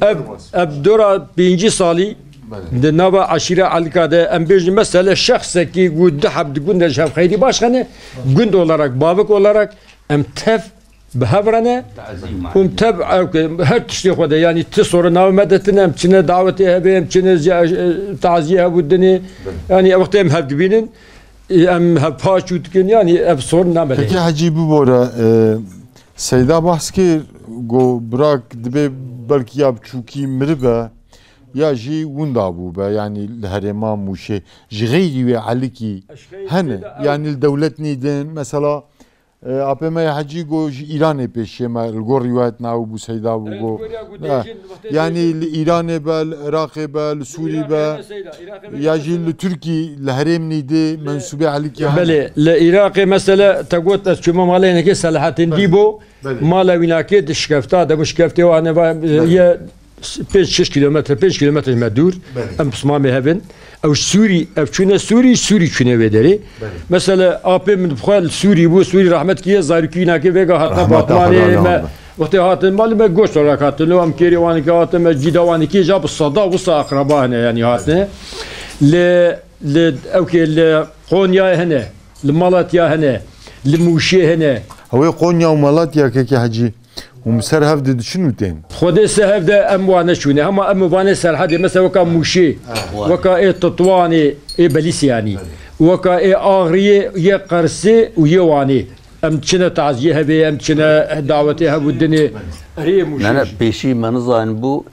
Ev, ev dora pêncî salî Belê. Di nava eşîra Elika de em bêjin, mesele şexsekî ku du heb di gund de ji hev xeyrî baş xene, gund olarak, bavik olarak em tev bi hev re ne. Tazî û em tev ew ke her tiştê xwe de, yanî ti sore nava me de tine, em çine dawetê hevê, em çine ziya-, e, taziyê hev û dinê. Belê. Yanî ev wextê em hev dibînin, e, em hev paç û dikin, yanî ev sorun name de. Peki Hecî bibore, e, Seyda behs kir, got, birak dibê belkî ya biçûkî miribe, ya jî winda bûbe, yanî li herêma Mûşê. Ji xeyrî wê elikî hene, yanî li dewlet nîdin, mesela, e, apê me ya Hecî got, ji Îranê pêşê me, li gor rîwayet nabû, Seyda bû got. Ha, yanî li Îranê be, li Iraqê be, li Sûrî be, ya jî li Tirkî, li herêm nîdê, mensûbê elikî hene. Belê, li Iraqê mesele te got, ez çûme malê hinekê Selahattin Dîbo, Belê. Mala wînakê di şikefta de bû, şikeftê wan e, va-, Belê. ye pênc şeş kîlometre, pênc kîlometre ji me dûr. Belê. Em pismamê hev in. Ew Sûrî, ew çûne Sûrî, Sûrî çûne wê derê. Belê. Mesela apê min bi xwe li Sûrî bû, Sûrî rehmet kiye, zarokî wînakê vêga hatine Rahmeta Batmanê Xwedê me. Wextê hatin malê me goş olarak hatin. Lo em kêrê wanekê hatin, me cîda wanekê ja bi seda wisa akraba hene, yanî hatine. Li, li, ew kê li Qonyayê hene, li Malatya hene, li Mûşê hene. Ew ê Konya û Malatya kekê Hecî. Hûn bi ser hev de diçin û tên? Xwedê ser hev de em wane çûne. Hema em ê vanê Serhedê, mesela weka Mûşê, weka ê Titwanê, ê Belîsê yanî, weka ê Axriyê, yê Qersê û yê Wanê. Em çine taziyê hevê, em çine dawetê hev û dinê. Erê yê Mûşê Nane, jî. Pêşî me nizanin bû,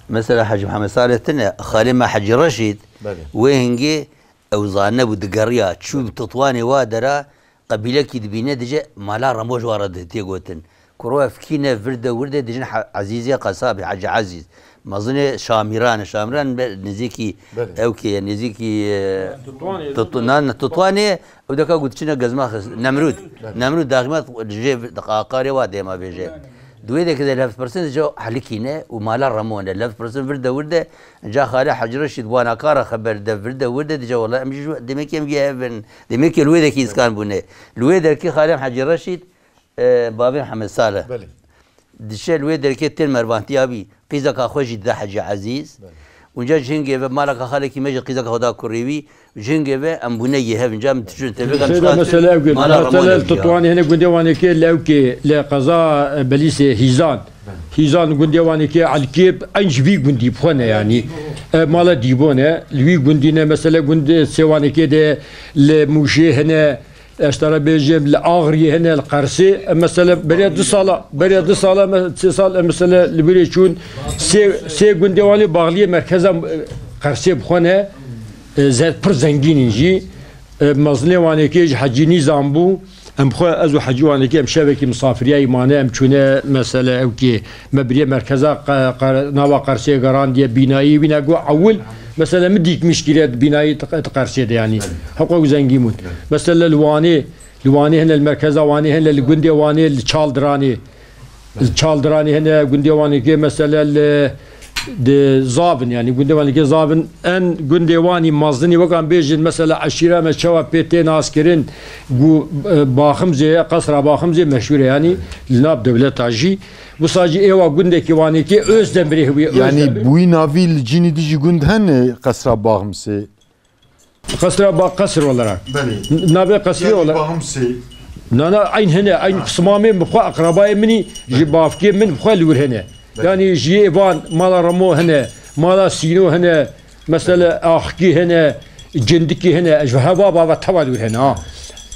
mesela Hecî Mihemed Salih tine, xalê me Hecî Reşîd, Belê. wê hingê ew zanebû digeriya, çû bi Titwanê wa dera, qebîlekî dibîne, dice mala Remo ji wan re di-, tê gotin. Kuro ev kî ne, vir de wir de dijin He-, Ezîzê Qesabê, Hecî Ezîz. Mezinê Şamîran e, Şamîran be nêzîkî Belê. ew kê ye, nêzîkî, e, Tutwanê, Tut-, nan, Tutwanê, ew deka ku diçine Gezmax, Nemrûd. Belê. Nemrûd daxî me jê aqarê wa dêma bêje. Di wê dekê de levpirsin ji helikî ne û mala Remo ne. Levpirsin vir de wir de, ca xalê Hecî Reşîd wana kara xeber de vir de wir de dice wela em jî ji-, demekî em jî hev in. Demekî li wê dekî îskan bûne. Li wê dekî xalê em Hecî Reşîd, e, bavê Hemed Salih. Belê. Diçe li wê derkê tên mervantiya wî. Qîzeka xwe jî dide Hecî Ezîz. Unca ji hingê ve mala ka xalekî me jî qîzeka xwe da kurê wî. Ji hingê ve em bûne yê hev. Unca em diçin tevêkan Seyda, çiqas mesele ew gund. Mala Mesela Ramonê li jî ya. Tutwanê hene gundê Wanekê li Ewkê, li qeza, e, Belîsê Hîzan. Hîzan gundê Wanekê Elkê eyn ji vî gundî bi xwe ne yanî. E, mala Dîbo ne. Li wî gundî ne. Mesele gundê Sêwanekê de li Mûşê hene. Ez te re bêjim, li Axriyê hene, li Qersê, e, mesele beriya du sala, beriya du sala, me-, sê sal, e, mesele li birê çûn, sê, sê gundê Wanê baxliyê merkeza, e, Qersê bi xwe ne, e, ze-, pir zengîn in jî. E, mezinê Wanekê ji Hecî Nîzam bû. Em xwe, ez û Hecî Wanekê em şevekî misafiriyayî mane, em çûne mesele ew kê. Me biriye merkeza qe-, qe-, nava Qersê gerandiye bînayî wî ne got ewil. Mesela min dîkmiş kiriye di bînayî di, di Qersê de yanî. Heqo ku zengîn bûn. Mesela li Wanê, li Wanê hene, li merkeza Wanê hene, li gundê Wanê, li Çaldiranê. Li Çaldiranê hene, gundê Wanê ke mesela li, di Zavin yanî, gundê Wanê ke Zavin en gundê Wanî mazinî wekan bêjin mesela eşîra me çawa pê tê naskirin, gu, e, Baximzê, qesra Baximzê meşhûr e yanî, li nav dewleta jî. Wisa jî êwa gundekî Wanekê Ozdemirê hûye, Yanî Ozdemir. Bûyî navî li cînî dijî gund hene qesra Baximsê? Qesra Ba-, qesr olarak. Belê. N-, navê qesrî Yanî olarak. Baximsê. Na, na, eyn hene, eyn Ha. pismamê min xwe, akrabayê min î, ji Belê. bavkê min xwe li wir hene. Belê. Yanî ji yê van mala Remo hene, mala Sîno hene, Mesele axkî hene, cindikî hene, ji heva bava teva dûr hene, ha.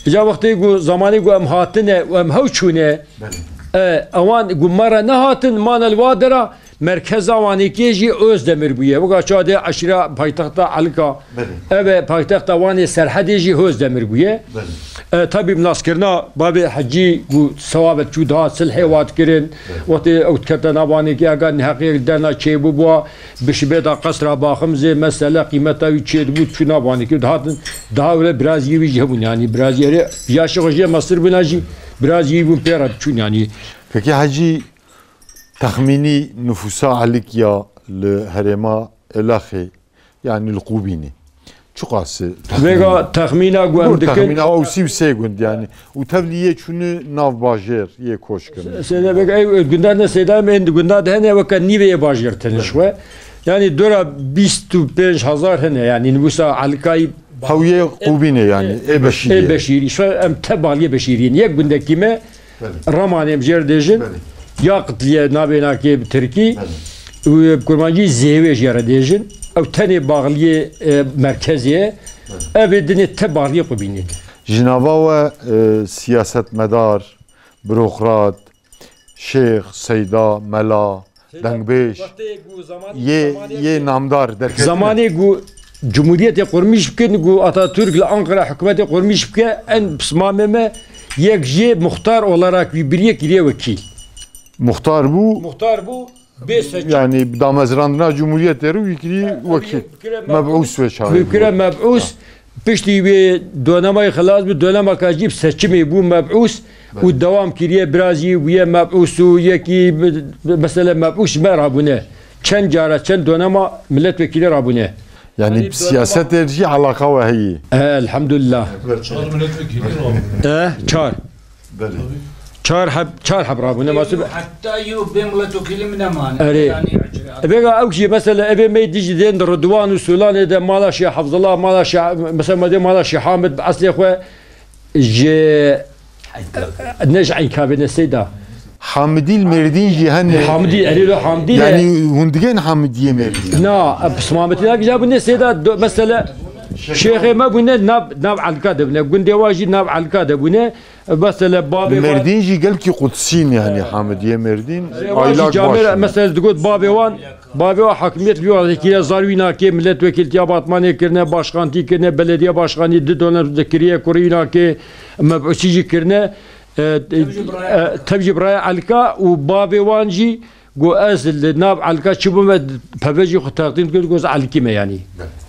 Îca wextê ku, zamanê ku em hatine û em hew çûne, Belê. e, ewan ku me re nehatin, mane li wa dera, merkeza Wanekê jî Ozdemir bûye. Weka çawa dê eşîra paytexta Elika, Belê. ev e paytexta Wanê Serhedê jî Ozdemir bûye. Belê. E, tabî bi naskirina babê Hecî ku sewabet çû dihat silhê wa dikirin. Belê. Wextê ew dikete nav Wanekê, ega neheqiyek derna çêbû bûa, bi şibêta qesra Baximzê, mesele qîmeta wî çêdibû, çû nav Wanekê dihatin, daha wile biraziyê wî jî hebûn, yanî biraziyê rê, yaşê xwe jê mestir bûna jî, biraziyê wî bûn pê re diçûn, yanî. Peki Hecî, texmînî nifûsa Elikya li herêma Êlaxê, yanî li Qûbînê, çiqas e? Vêga texmîna ku em Gur dikin. Texmîna ew sî û sê gund, yanî, û tevlî yê çûnî nav bajêr, yê koç kirin. Sêde vêga ew gunda ne sêda em ên gunda de hene weke nîvê yê bajêr tene ji xwe. Yanî dora bîst û pênc hezar hene, yanî nifûsa Elikayî. Hew yê Qûbînê, yanî, ê Beşîriyê. Ê Beşîrî. Ji xwe em te baliyê Beşîriyê ne. Yek gundekî me Belê. Ramanê em jê re dêjin. Belê. Ya Qitliye navê nakê bi tirkî. Belê. Û bi kurmancî Zêwê jê re dêjin. Ew tenê baxliyê, e, merkezê ye. Belê. Ev ê dinê te baxliyê Qubînê. Ji nava we, e, siyasetmedar, burokrat, şêx, seyda, mela, dengbêj, yê, yê namdar derketin. Zamanê ku Cumhuriyetê qurmîş bikin, ku Atatürk li Ankara hikûmetê qurmîş bike, en pismamê me yek jê muxtar olarak wî biriye kiriye wekîl. Muxtar bû. Muxtar bû, bê seçim. Yanî bi damezrandina Cumhuriyetê re wî kiriye wekîl. Meb'ûs wê çaxê. Wî kire meb'ûs. Piştî wê donemayê xilas bû, donemaka jî bi seçimê bû meb'ûs û Belê. dewam kiriye, birazî bûye meb'ûs û yekî bi, bi, mesele meb'ûs ji me rabûne. Çend cara, çend donema milletvekîlê rabûne. Yanî Yanî bi siyasetê jî elaka we heye? He, elhamdulillah. Çar milletvekîlî rabûne. E, çar. Belê. Çar heb, çar heb rabûne. Masum. Heta yo bê milletvekîlî min nemane. Erê. Yanî, Vêga ew jî mesela evê me dijî dên di Ridwan û Sûlanê de mala Şêx Hafzullah, mala Şêx, mesela me dê mala Şêx Hamid bi eslê xwe ji, ne ji Eyn Kavê ne Seyda. Hamidî li Mêrdîn jî hene. Hamidî, erê lo Hamidî ne. Yanî hûn digên Hamidiyê Mêrdîn? Na, pismametî nak jî bûne Seyda, do-, mesela Şêxê me bûne nav, nav Elka de bûne. Gundê wa jî nav Elka de bûne. Mesela bavê Li wan Mêrdîn jî gelkî qudsîn, yanî Hamidiyê Mêrdîn, Ê, wan jî aylak camêr, baş in. Mesela digot bavê wan, bavê wan hakimiyet vî wextê kiriye, zar wî nakê, milletvekiltiya batmanê kirine, başkantî kirine, belediye başkanî di dönem de kiriye, kurî wî nakê, meb'ûsî jî kirine. E, e, tev jî biraya Elka û bavê wan jî got ez li nav Elka çi bûme, peve jî xwe teqdîm kir, got ez Elkî me yanî.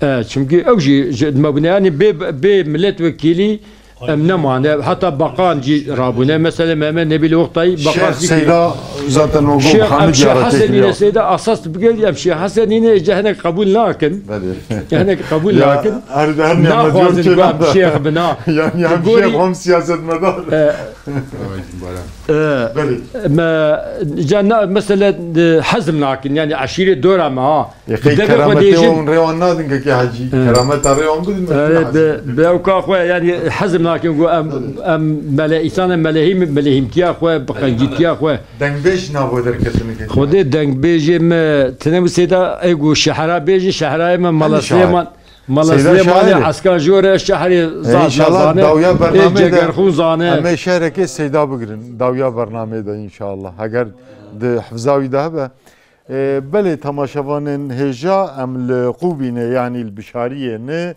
E, çimkî ew jî ji me bûne, yanî bê, bê milletvekilî Em nemane, heta baqan jî rabûne. Mesela Mehmet Nebîl Oktay, baqan Şêx jî Seyda zaten o Şêx, Muhammed em Şêx Yaratê Hesenîne kiriya. Seyda asas bigel, em Şêx Hesenîne ji hinek qebûl nakin. Belê. Hinek qebûl Ya, nakin. her, her nimet Naxwazin diyor ku em kenarda. Şêx bina. Yani hem Gorî- Şêx hem siyasetmedar. E, Belê. e, me, ca na, mesela, e, hezm nakin, yani eşîrê dora me ha. Yekê Devê xwe kerametê dêjin. wan rêwan nadin kekê Hecî. Evet. Kerameta rêwan bidin me. Evet, Hecî. Be, be ewka xwe, yani hezm nakin ku em, em mele, îsana melehîm, melehîmtiya xwe, bi qencîtiya xwe. Dengbêj navo derketini kekê. Xwedê dengbêjê me, tine wise da, ê ku şehra bêjin, şehrayê me Mala Hani şair? Silêman, Mala Seyda Silêmanê şair e. Eska jore şehrê E, zan inşallah zane, dawya ê bernamê de Cegerxûn zane. Em ê şehrekê Seyda bigirin. Dawya bernamê de inşallah. Eger di hifza wî de hebe. E, belê, temaşevanên hêja, em li Qûbînê, yanî li Bişariyê ne,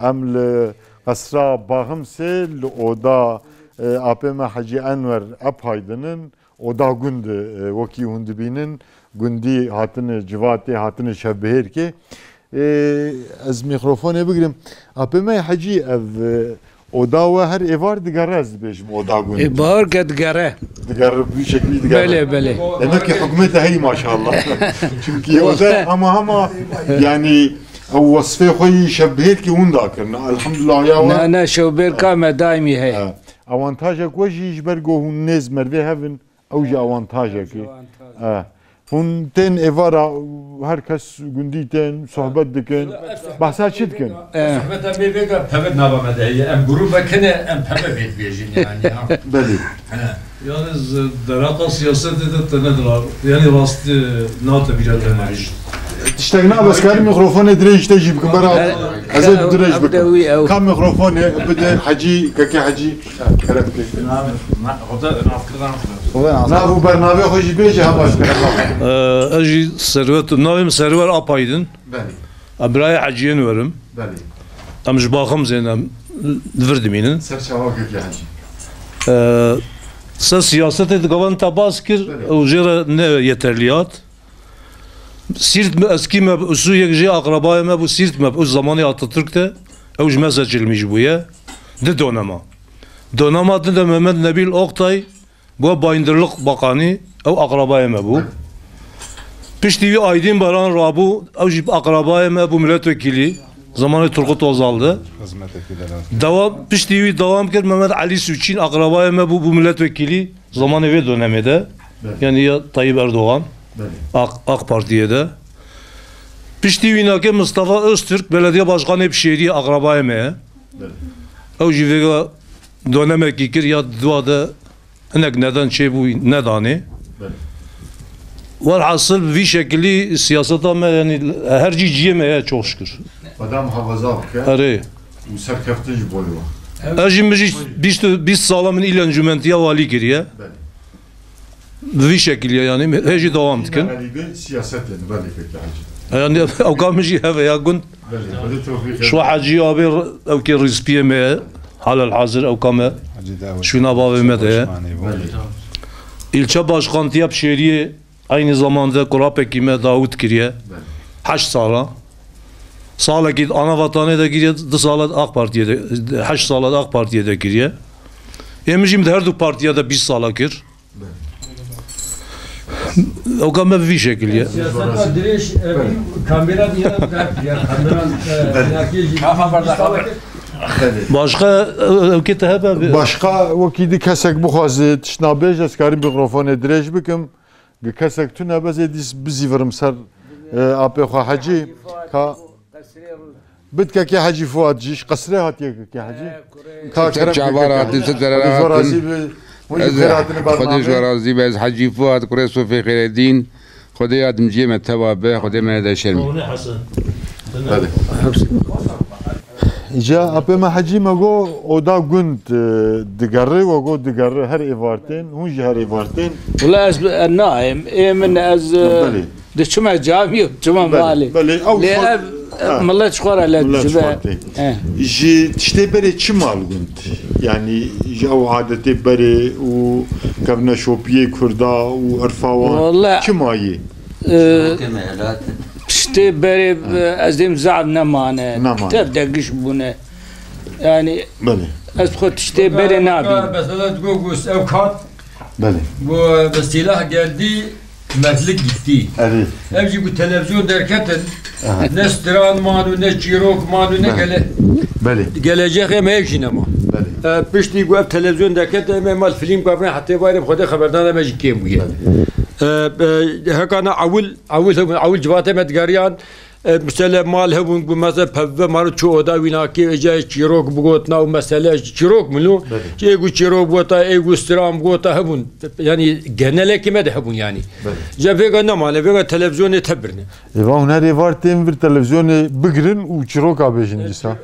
em li Qesra Baximsê, li oda, e, apê me Hecî Enwer Epaydin in. Oda gund, e, wekî hûn dibînin, gundî hatine civatê, hatine şevbihêrkê. E, ez mîkrofonê bigirim. Apê me Hecî, ev, e, Oda we her êvar digere, ez dibêjim oda gund. Ê, bawer ke digere. Digere, bi şeklî digere. Belê, belê. Demek ki hikûmet de heyî maşallah. Çünkü oda hema hema, yani, ew wesfê xwe yî şevbihêrkî winda kirine. Elhamdulillah ya we. Ne, ne, şevbihêrka me daîmî heye. Ha. Avantajek we jî ji ber ku hûn nêz mervê hev in, Ew jî awantajek e. Ew jî awantaj. E. Hûn tên êvara, her kes gundî tên, sohbet dikin. Behsa çi dikin? E. Sohbeta me vêga peve nava me de heye. Em grûbek hene, em peve vê dibêjin yani, ha. Belê. He. Yalnız, e, deraqa siyasetê de te nedira. Yani rast, e, nate bîra te ne. Tiştek na, bes karim mikrofonê dirêj te jî bikim, bera. E, ez ê e, dirêj ev de bikim. Wî ew. Ka mikrofonê bide Hecî, keke Hecî. Kerem kek. Nav û bernavê xwe jî bêje, hema ji kerem. Ee, ez jî Servet, navê min Serwer Apaydin. Belê. Em birayê Heciyên werim. Belê. Em ji Baximzê ne, em li vir dimînin. Ser çava kek Hecî. Ee, ser siyasetê di gavan te bas kir, Belê. Ew jê re ne yeterlî hat. Sîrt me, eskî mebû, yek jê aqrebayê me bû, Sîrt mebû zamanê Atatürk de, ew ji me seçilmiş bûye. Di dönem a. Dönema din de Mehmet Nebil Oktay bû Bayındırlık Bakanı, ew aqrebayê me bû. Piştî wî Aydin Baran rabû, ew jî aqrebayê me bû milletvekili, zamanê Turgut Özal de. Devam, piştî wî devam kir, Mehmet Ali Süçin aqrebayê me bû, bû milletvekili. Zamanê vê dönemê de, Belê. Yani ya Tayyip Erdoğan, Belê. AK, AK Partiye de. Piştî wî nake Mustafa Öztürk, belediye başkanê Bişêriyê, aqrebayê me ye. Belê. Ew jî vêga dönemekî kir ya dua de hinek neden çêbû nedanê. Belê. Welhasil vî şekilî siyaseta me, yani her cî ciyê me ye, çok şükür. Xweda muhafaza bike. Erê. Û serkeftin ji bo we. Ez jî, min jî bîst, bîst sala min î lencûmentiya walî kiriye. Belê. Bi vî şekilî ye, yanî hê jî dewam dikin. Belê, bi siyasetê ne, belê, peki, Hecî. Yani ewka min jî heve ya gund. Belê, belê, tewfîq. Şu Hecî abê, ewkê rîspiyê me ye. Halal hazir ewka me. Hecî Dawud. Şûna bavê me de ye. Belê. İlçe başkantiya Bişêriyê Aynı zamanda kurapekî me Dawud kiriye. Belê. Heşt sala. Salekî ana vatanê de kiriye, du sala AK Partiye de, heşt sala da AK Partiye de kiriye. Ê min jî di her du partiya de bîst sala kir. Belê. Ewka me bi vî şekilî ye. Siyaseta dirêj, e, kamera diye ya kamera, e, Belê. Belê. Başka, e, ewkê te hebe? Başka wekî di kesek bixwaze tiştna bêje, ez karim mikrofonê dirêj bikim. Gi kesek tune bezê dîs bizîvirim ser, e, apê xwe Hecî. Ka bit kekê Hecî Fuat jî, ji qesrê hatiye kekê Hecî. Ka kerem çavar hatin, se zerera hatin. Xwedê ji we razî be. Hûn jî xêr hatine bernamê. Xwedê ji we razî be. Ez Hecî Fuat, kurê Sofê Xêredîn. Xwedê yardimciyê me teva be, Xwedê me nede şermî. Hadi. Îca apê me Hecî me got, oda gund, e, digerê, we got digerê, her êvar tên, hûn jî her êvar tên. Wila ez, e, nayêm, ê min ez, e, Belê. Diçime camî, çime Belê, malê. Belê, ew Lê xwe-, ev, ev Ha. Millet ji xwe re lê Millet ji xwe diçibe. Tê. He. Ji tiştê berê çi mal gund? Yani ji ew adetê berê û kevneşopiyê Kurda û irfa wan Walla, çi mayî? E, Tiştê berê, e, ez dêm zaf nemane. Nemane. Tev de giş bûne. Yani Belê. ez xwe tiştê berê nabînim. Mesela digo, got ev kat, Belê. got bi silah geldi, mertlik gitti. Evet. Ev jî got televizyon derketin. Aha. Ne stran manu, ne çîrok manu, ne Belê. gele Belê. geleceğe me ev jî nema. Belê. E, piştî got ev televizyon derketin, em mal film kabine, heta varê xwedê xeberdana me jî kêm bûye. Belê. E, e, hekana ewil, ewil, ewil civatê me digeriyan, E, mesela mal hebûn, ku mesela pevve maro çi oda wî nakê, êca çîrok bigotina û mesele çîrok min o. Belê. Ê ku çîrok bigota, ê ku stran bigota hebûn. Yani genelekê me de hebûn yani. Belê. Ca vêga nemane, vêga televîzyonê te birine. Ê, va hunerê var tên vir televîzyonê bigirin û çîroka bêjin dîsa.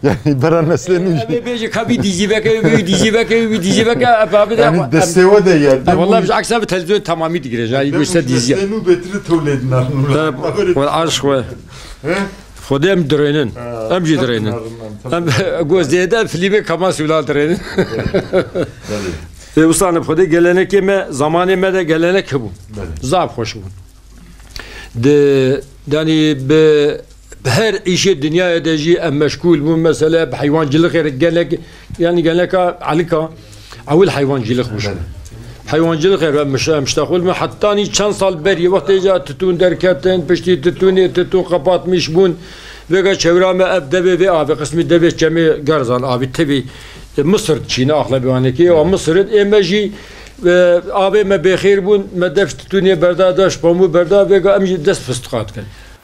Yani bera neslê nû jî. Em ê bêjin ka vî dîzî veke, vî dîzî veke, vî dîzî veke, ev abi de Yani em destê we de ye. Ha, Dem vallahi û biz aksa bir televizyon tamamı digire. Yani Dem û göster dîzî. Destê nû bêtir tewlê dinarin. Ha, wal aşk we. He? Xwedê em dirênin. Ha, Em jî dirênin. Em go zêde filmê Kemal Sunal dirênin. Belê. E, usta ne Xwedê gelenekê me, zamanê me de gelenek hebû. Belê. Zaf xweş bû. Di, yani bi, bi her îşê dinyayê de jî em meşgûl bûn. Mesela bi heywancilixê re gelek, yani geleka elika ewil heywancilix bû. Belê. Heywancilixê re em miş-, em miştexul bûn. Hetanî çend sal berî wextê ca titûn derketin, piştî titûnê, titûn qepatmiş bûn. Vêga çewra me ev devê vê avê, qismî devê çemê Gerzan avî tevî, e, Misir çîne axlebê wanekê, ya Misir in. Ê me jî, e, avê me bêxêr bûn, me dev titûnê berda, dev pamû berda, vêga em jî dest fistiqa dikin.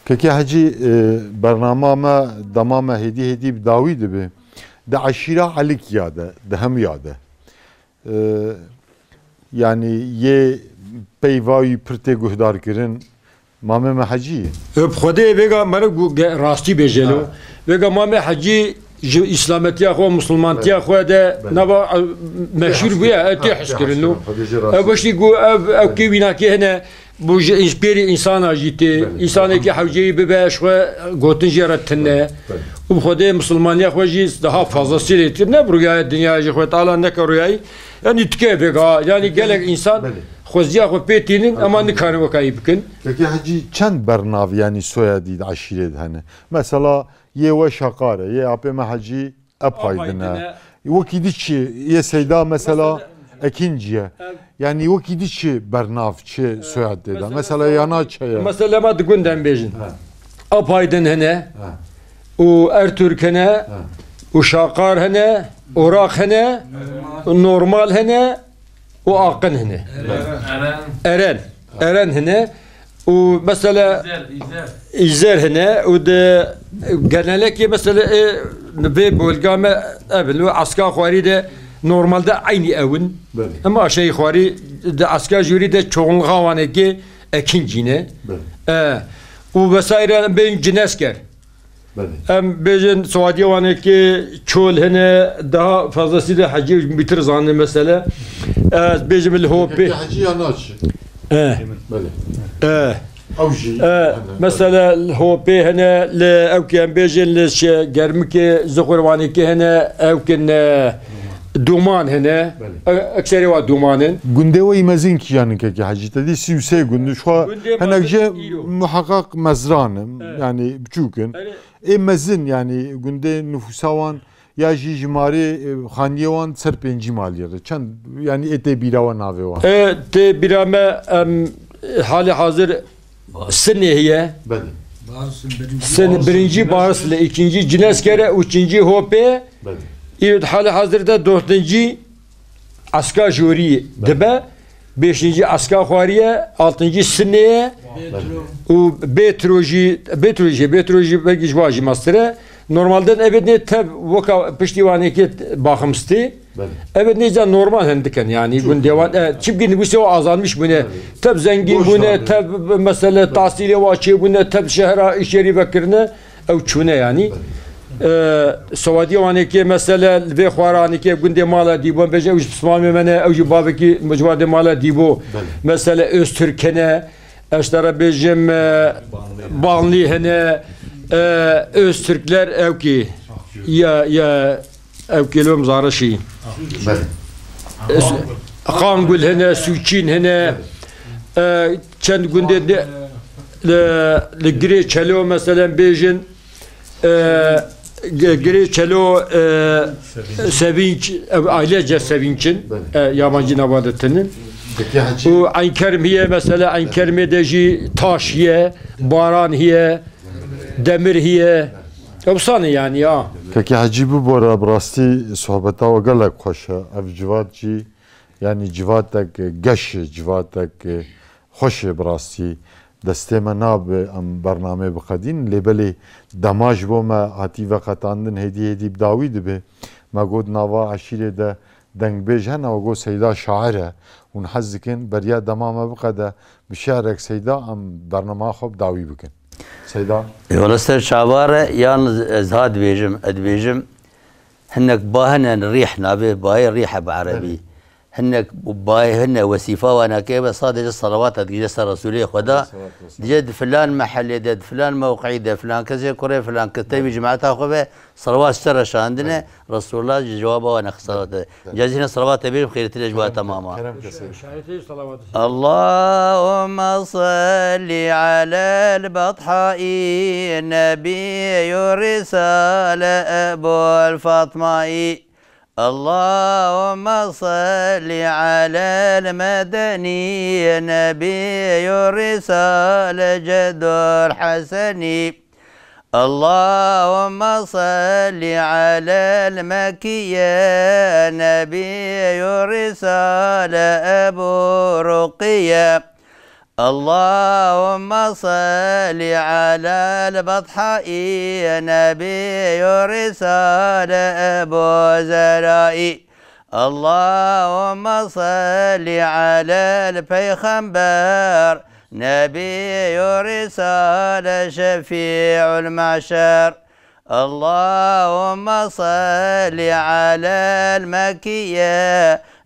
Kekê Hecî, e, bernama me, dema me hêdî hêdî bi dawî dibe. Di eşîra Elikiya de, di hemiya de. E, yani yê peyva wî pir tê guhdarkirin, Mamê me Hecî ye. E, bi Xwedê vêga meriv gu-, ge-, rastî bêje lo. Ha. Vêga Mamê Hecî ji îslametiya xwe, misilmantiya Belê. xwe de Belê. nava, e, meşhûr bûye, e, tê Ha, tê hizkirin lo. hizkirin. Xwedê jê razî. E, başî gu ev, ev kê wînakê hene, Bu ji pêrî însana jî tê, Belê. Însanekî hewceyî bibe, ji xwe gotin jê re tune. Belê. Û bi Xwedê misilmaniya xwe jî daha fazlasıyla tê. Ne bi rûyaya dinyayê jî Xwedê Teala neke rûyayî. Yanî tike vêga, yanî gelek însan Belê. xweziya xwe pê tînin, ama nikarin wekayî bikin. Peki Hecî çend bernav, yanî soyadî di eşîrê de hene? Mesela yê we Şaqar e, yê apê me Hecî Epaydin e. Epaydin e. Wekî di çi? Yê Seyda mesela Mesela, Ekincî ye. Ev- Yani wekî di çi bernav, çi soyad tê de? Mesela Mesela yana çi ye? Mesela ma di gund em bêjin. Ha. Epaydin hene, Ha. û Ertürk hene, Ha. û Şaqar hene, Oraq hene, û Normal hene, û Aqin hene. Eren. Eren. Eren hene. Û mesela Îzer, Îzer. Îzer hene û di genelekê mesela, e, vê bölga me ev in. Û eska xwarî de normalde eynî ew in. Belê. Ama aşağı yukarı di eska jûrî de çoğunluğa wanekê Ekincî ne. Belê. E, û vesaire em bên Cinesker. Belê. Em bêjin Swadiya Wanekê Çol hene, daha fazlası da Hecî bitir zanî mesele. Ez bêjim li Hopê. Peki Hecî ya naçi? E. Belê. E. Ew jî E, hene. Mesela li Hopê hene, li ew ki em bêjin li şe-, Germikê, Zixur Wanekê hene, ew kin, e, Duman hene. Belê. E, ekserê wa Duman in. Gundê we yî mezin kîjan in kekê Hecî? Te dî sî û sê gund in. Ji xwe Gundê hinek mezin jê îro. Muheqeq mezran in. Evet. Yani biçûk in. Erê, Ê mezin, yani gundê nifûsa wan ya jî jimarê, e, xaniyê wan ser pêncî malî re. Çend, yani ê tê bîra we navê wan? E, tê bîra me, em, halê hazir Sinê heye. Belê. Sin, birincî Barsle, ikinci Cineskere û üçüncü Hope. Belê. Îro di halê hazir de dördüncü Eska Jorî Belê. dibe. Beşinci Eska Xwariye, altıncı Sinê ye. Belê. Û Bêtro jî, Bêtro jî, Bêtro jî belkî ji wa jî mestir e. Normalde evet ne tev weka piştî wanekê baximstî. Belê. Evet ne ca normal hin dikin yani Çok gundê wan. iyi. E, çimkî nivîsê wa azalmiş bûne. Belê. Tev zengîn Boş bûne, abi. tev mesele Belê. tahsîlê wa çêbûne, tev şehra îşerî vekirine. Ew çûne yani. Belê. E, Sewadiya wanekê mesele li vê xwaranekê gundê mala dîbo. Bêje ew ji pismamê me ne, ew ji bavekî micwadê mala dîbo. Belê. Mesele Öztürk hene. Ez te re bêjim, e, Banlî hene, e, Öztürkler ew kî, ya, ya, ew kî lom Zarişî. Belê. E, Su-, Xangul hene, Sûçîn hene, e, çend gundê de, li, li Girê Çelo meselen bêjin, e, Ge-, Girê Çelo, e, Sevinç, e, ailece Sevinç'in, e, yabancı nava de tinin. Peki Hacı. Û Eynkerm hiye, mesela Eynkermê de jî taş hiye, baran hiye, demir hiye. Ewsan e yani ya. Peki Hacı, bu bora bi rastî sohbeta we gelek xweş e. Ev civat jî, yani civatek geş e, civatek xweş e bi rastî. Destê me nabe em bernameyê biqedîn, lê belê dema ji bo me hatî veqetandin hêdî hêdî bi dawî dibe. Me got nava eşîrê de dengbêj hene, we got Seyda şair e. Hûn hez dikin beriya dema me biqede bi şi'rek Seyda em bernama xwe bi dawî bikin. Seyda. Wala ser çavar e, yalnız ez ha dibêjim, ez dibêjim, hinek ba hene rîh navê, bayê rîh e bi erebî. Belê. Hinek bayê hine wesîfa wana kê be, sadece salawat e digije ser Resûlê Xweda. Aleyhissalatu vesselam. Dije di filan mehelê de, di filan mewqî de, filan kesê kurê filan kes tevî cemaeta xwe be, salawat ser reşandine, Belê. Resulullah ji cewaba wana xwe salawat e. Belê. Cezîne salawat e bêjim, xêrtir e ji wa Kerem ke-, temama. Kerem kesê. Şahitê salawat. اللهم صل على البطحاء نبي الرسالة أبو الفاطماء. اللهم صل على المدني نبي الرسالة جد الحسن. اللهم صل على المكي نبي الرسالة أبو رقية. اللهم صل على البطحاء نبي الرسالة أبو زرائي. اللهم صل على البيغمبر نبي الرسالة شفيع المحشر. اللهم صل على المكي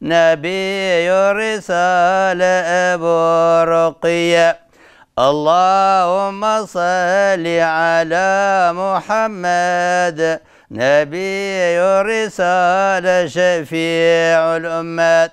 نبي الرسالة أبو رقية. اللهم صل على محمد نبي الرسالة شفيع الأمة.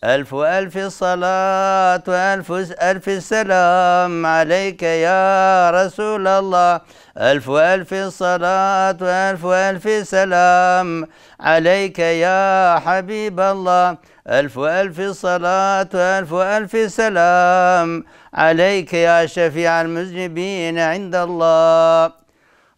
ألف ألف صلاة وألف ألف سلام عليك يا رسول الله. ألف ألف صلاة وألف ألف سلام عليك يا حبيب الله. ألف ألف صلاة وألف ألف سلام عليك يا شفيع المذنبين عند الله.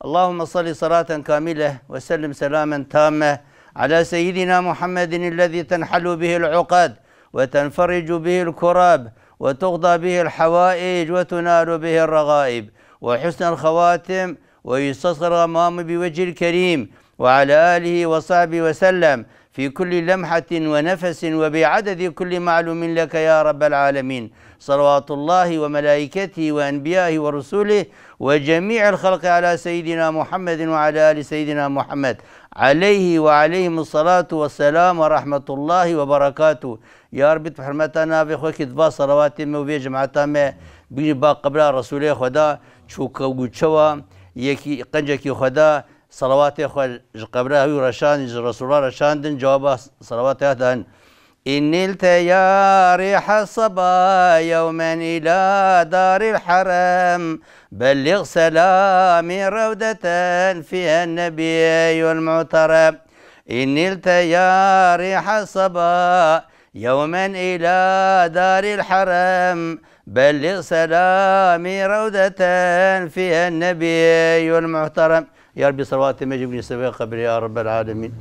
اللهم صل صلاة كاملة وسلم سلاما تاما على سيدنا محمد الذي تنحل به العقد وتنفرج به الكرب وتقضى به الحوائج وتنال به الرغائب وحسن الخواتم ويستسقى الغمام بوجه الكريم وعلى آله وصحبه وسلم في كل لمحة ونفس وبعدد كل معلوم لك يا رب العالمين. صلوات الله وملائكته وأنبيائه ورسله وجميع الخلق على سيدنا محمد وعلى آل سيدنا محمد عليه وعليهم الصلاة والسلام ورحمة الله وبركاته. Ya Rabbi, tu hurmeta navê xwe ki diva salawatê me û vê cemaeta me bigî ba qibra Resulê Xweda, çûka û çewa yekî qencekî Xweda, salawatê xwe ji qebra wî reşandin, ji Resulullah reşandin, cewaba salawatê ya dan. إن نلت يا ريح الصبا يوما إلى دار الحرم، بلغ سلامي روضة فيها النبي المحترم. إن نلت يا ريح الصبا يوما إلى دار الحرم، بلغ سلامي روضة فيها النبي المحترم. Ya Rabbi, salawatê me jî bigîne ser vê qebrê ya Rabbel Alemîn.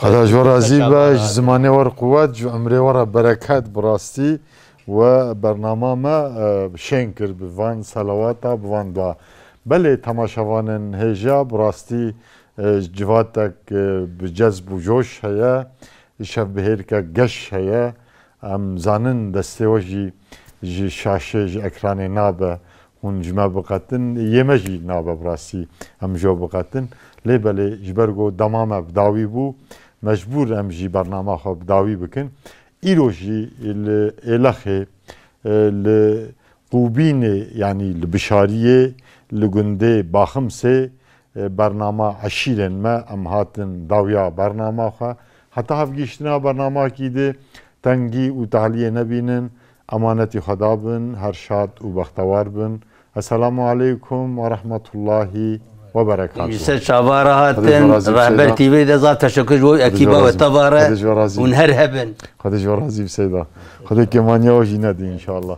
Xweda ji we razî be, ji zimanê we re quwet, ji emrê we re bereket, bi rastî we bernama me, e, şên kir bi van selawata, bi van dua. Belê temaşevanên hêja, bi rastî, e, civatek, e, bi cezb û coş heye, şevbihêrke geş heye. Em zanin destê we jî ji şaşê, ji ekranê nabe, hûn ji me biqetin, yê me jî nabe bi rastî em ji we biqetin. Lê belê ji ber ku dema me bi dawî bû, mecbûr em jî bernama xwe bi dawî bikin. Îro jî li Êlexê, e, li Qûbînê, yanî li Bişariyê, li gundê Baximsê, e, bernama eşîrên me, em hatin dawiya bernama xwe. Heta hevgihiştina bernamekî di tengî û taliyê nebînin, emanetî Xweda bin, her şad û bextewar bin. Esselamu aleykum ve rahmetullahi Xwe berek hat. Ji ser çavara hatin, Rehber T V de zaf teşekkür ji bo ekiba we tevare. Hûn her hebin. Xwedê ji we razî bi Seyda. Xwedê kêmaniya we jî nedî inşallah.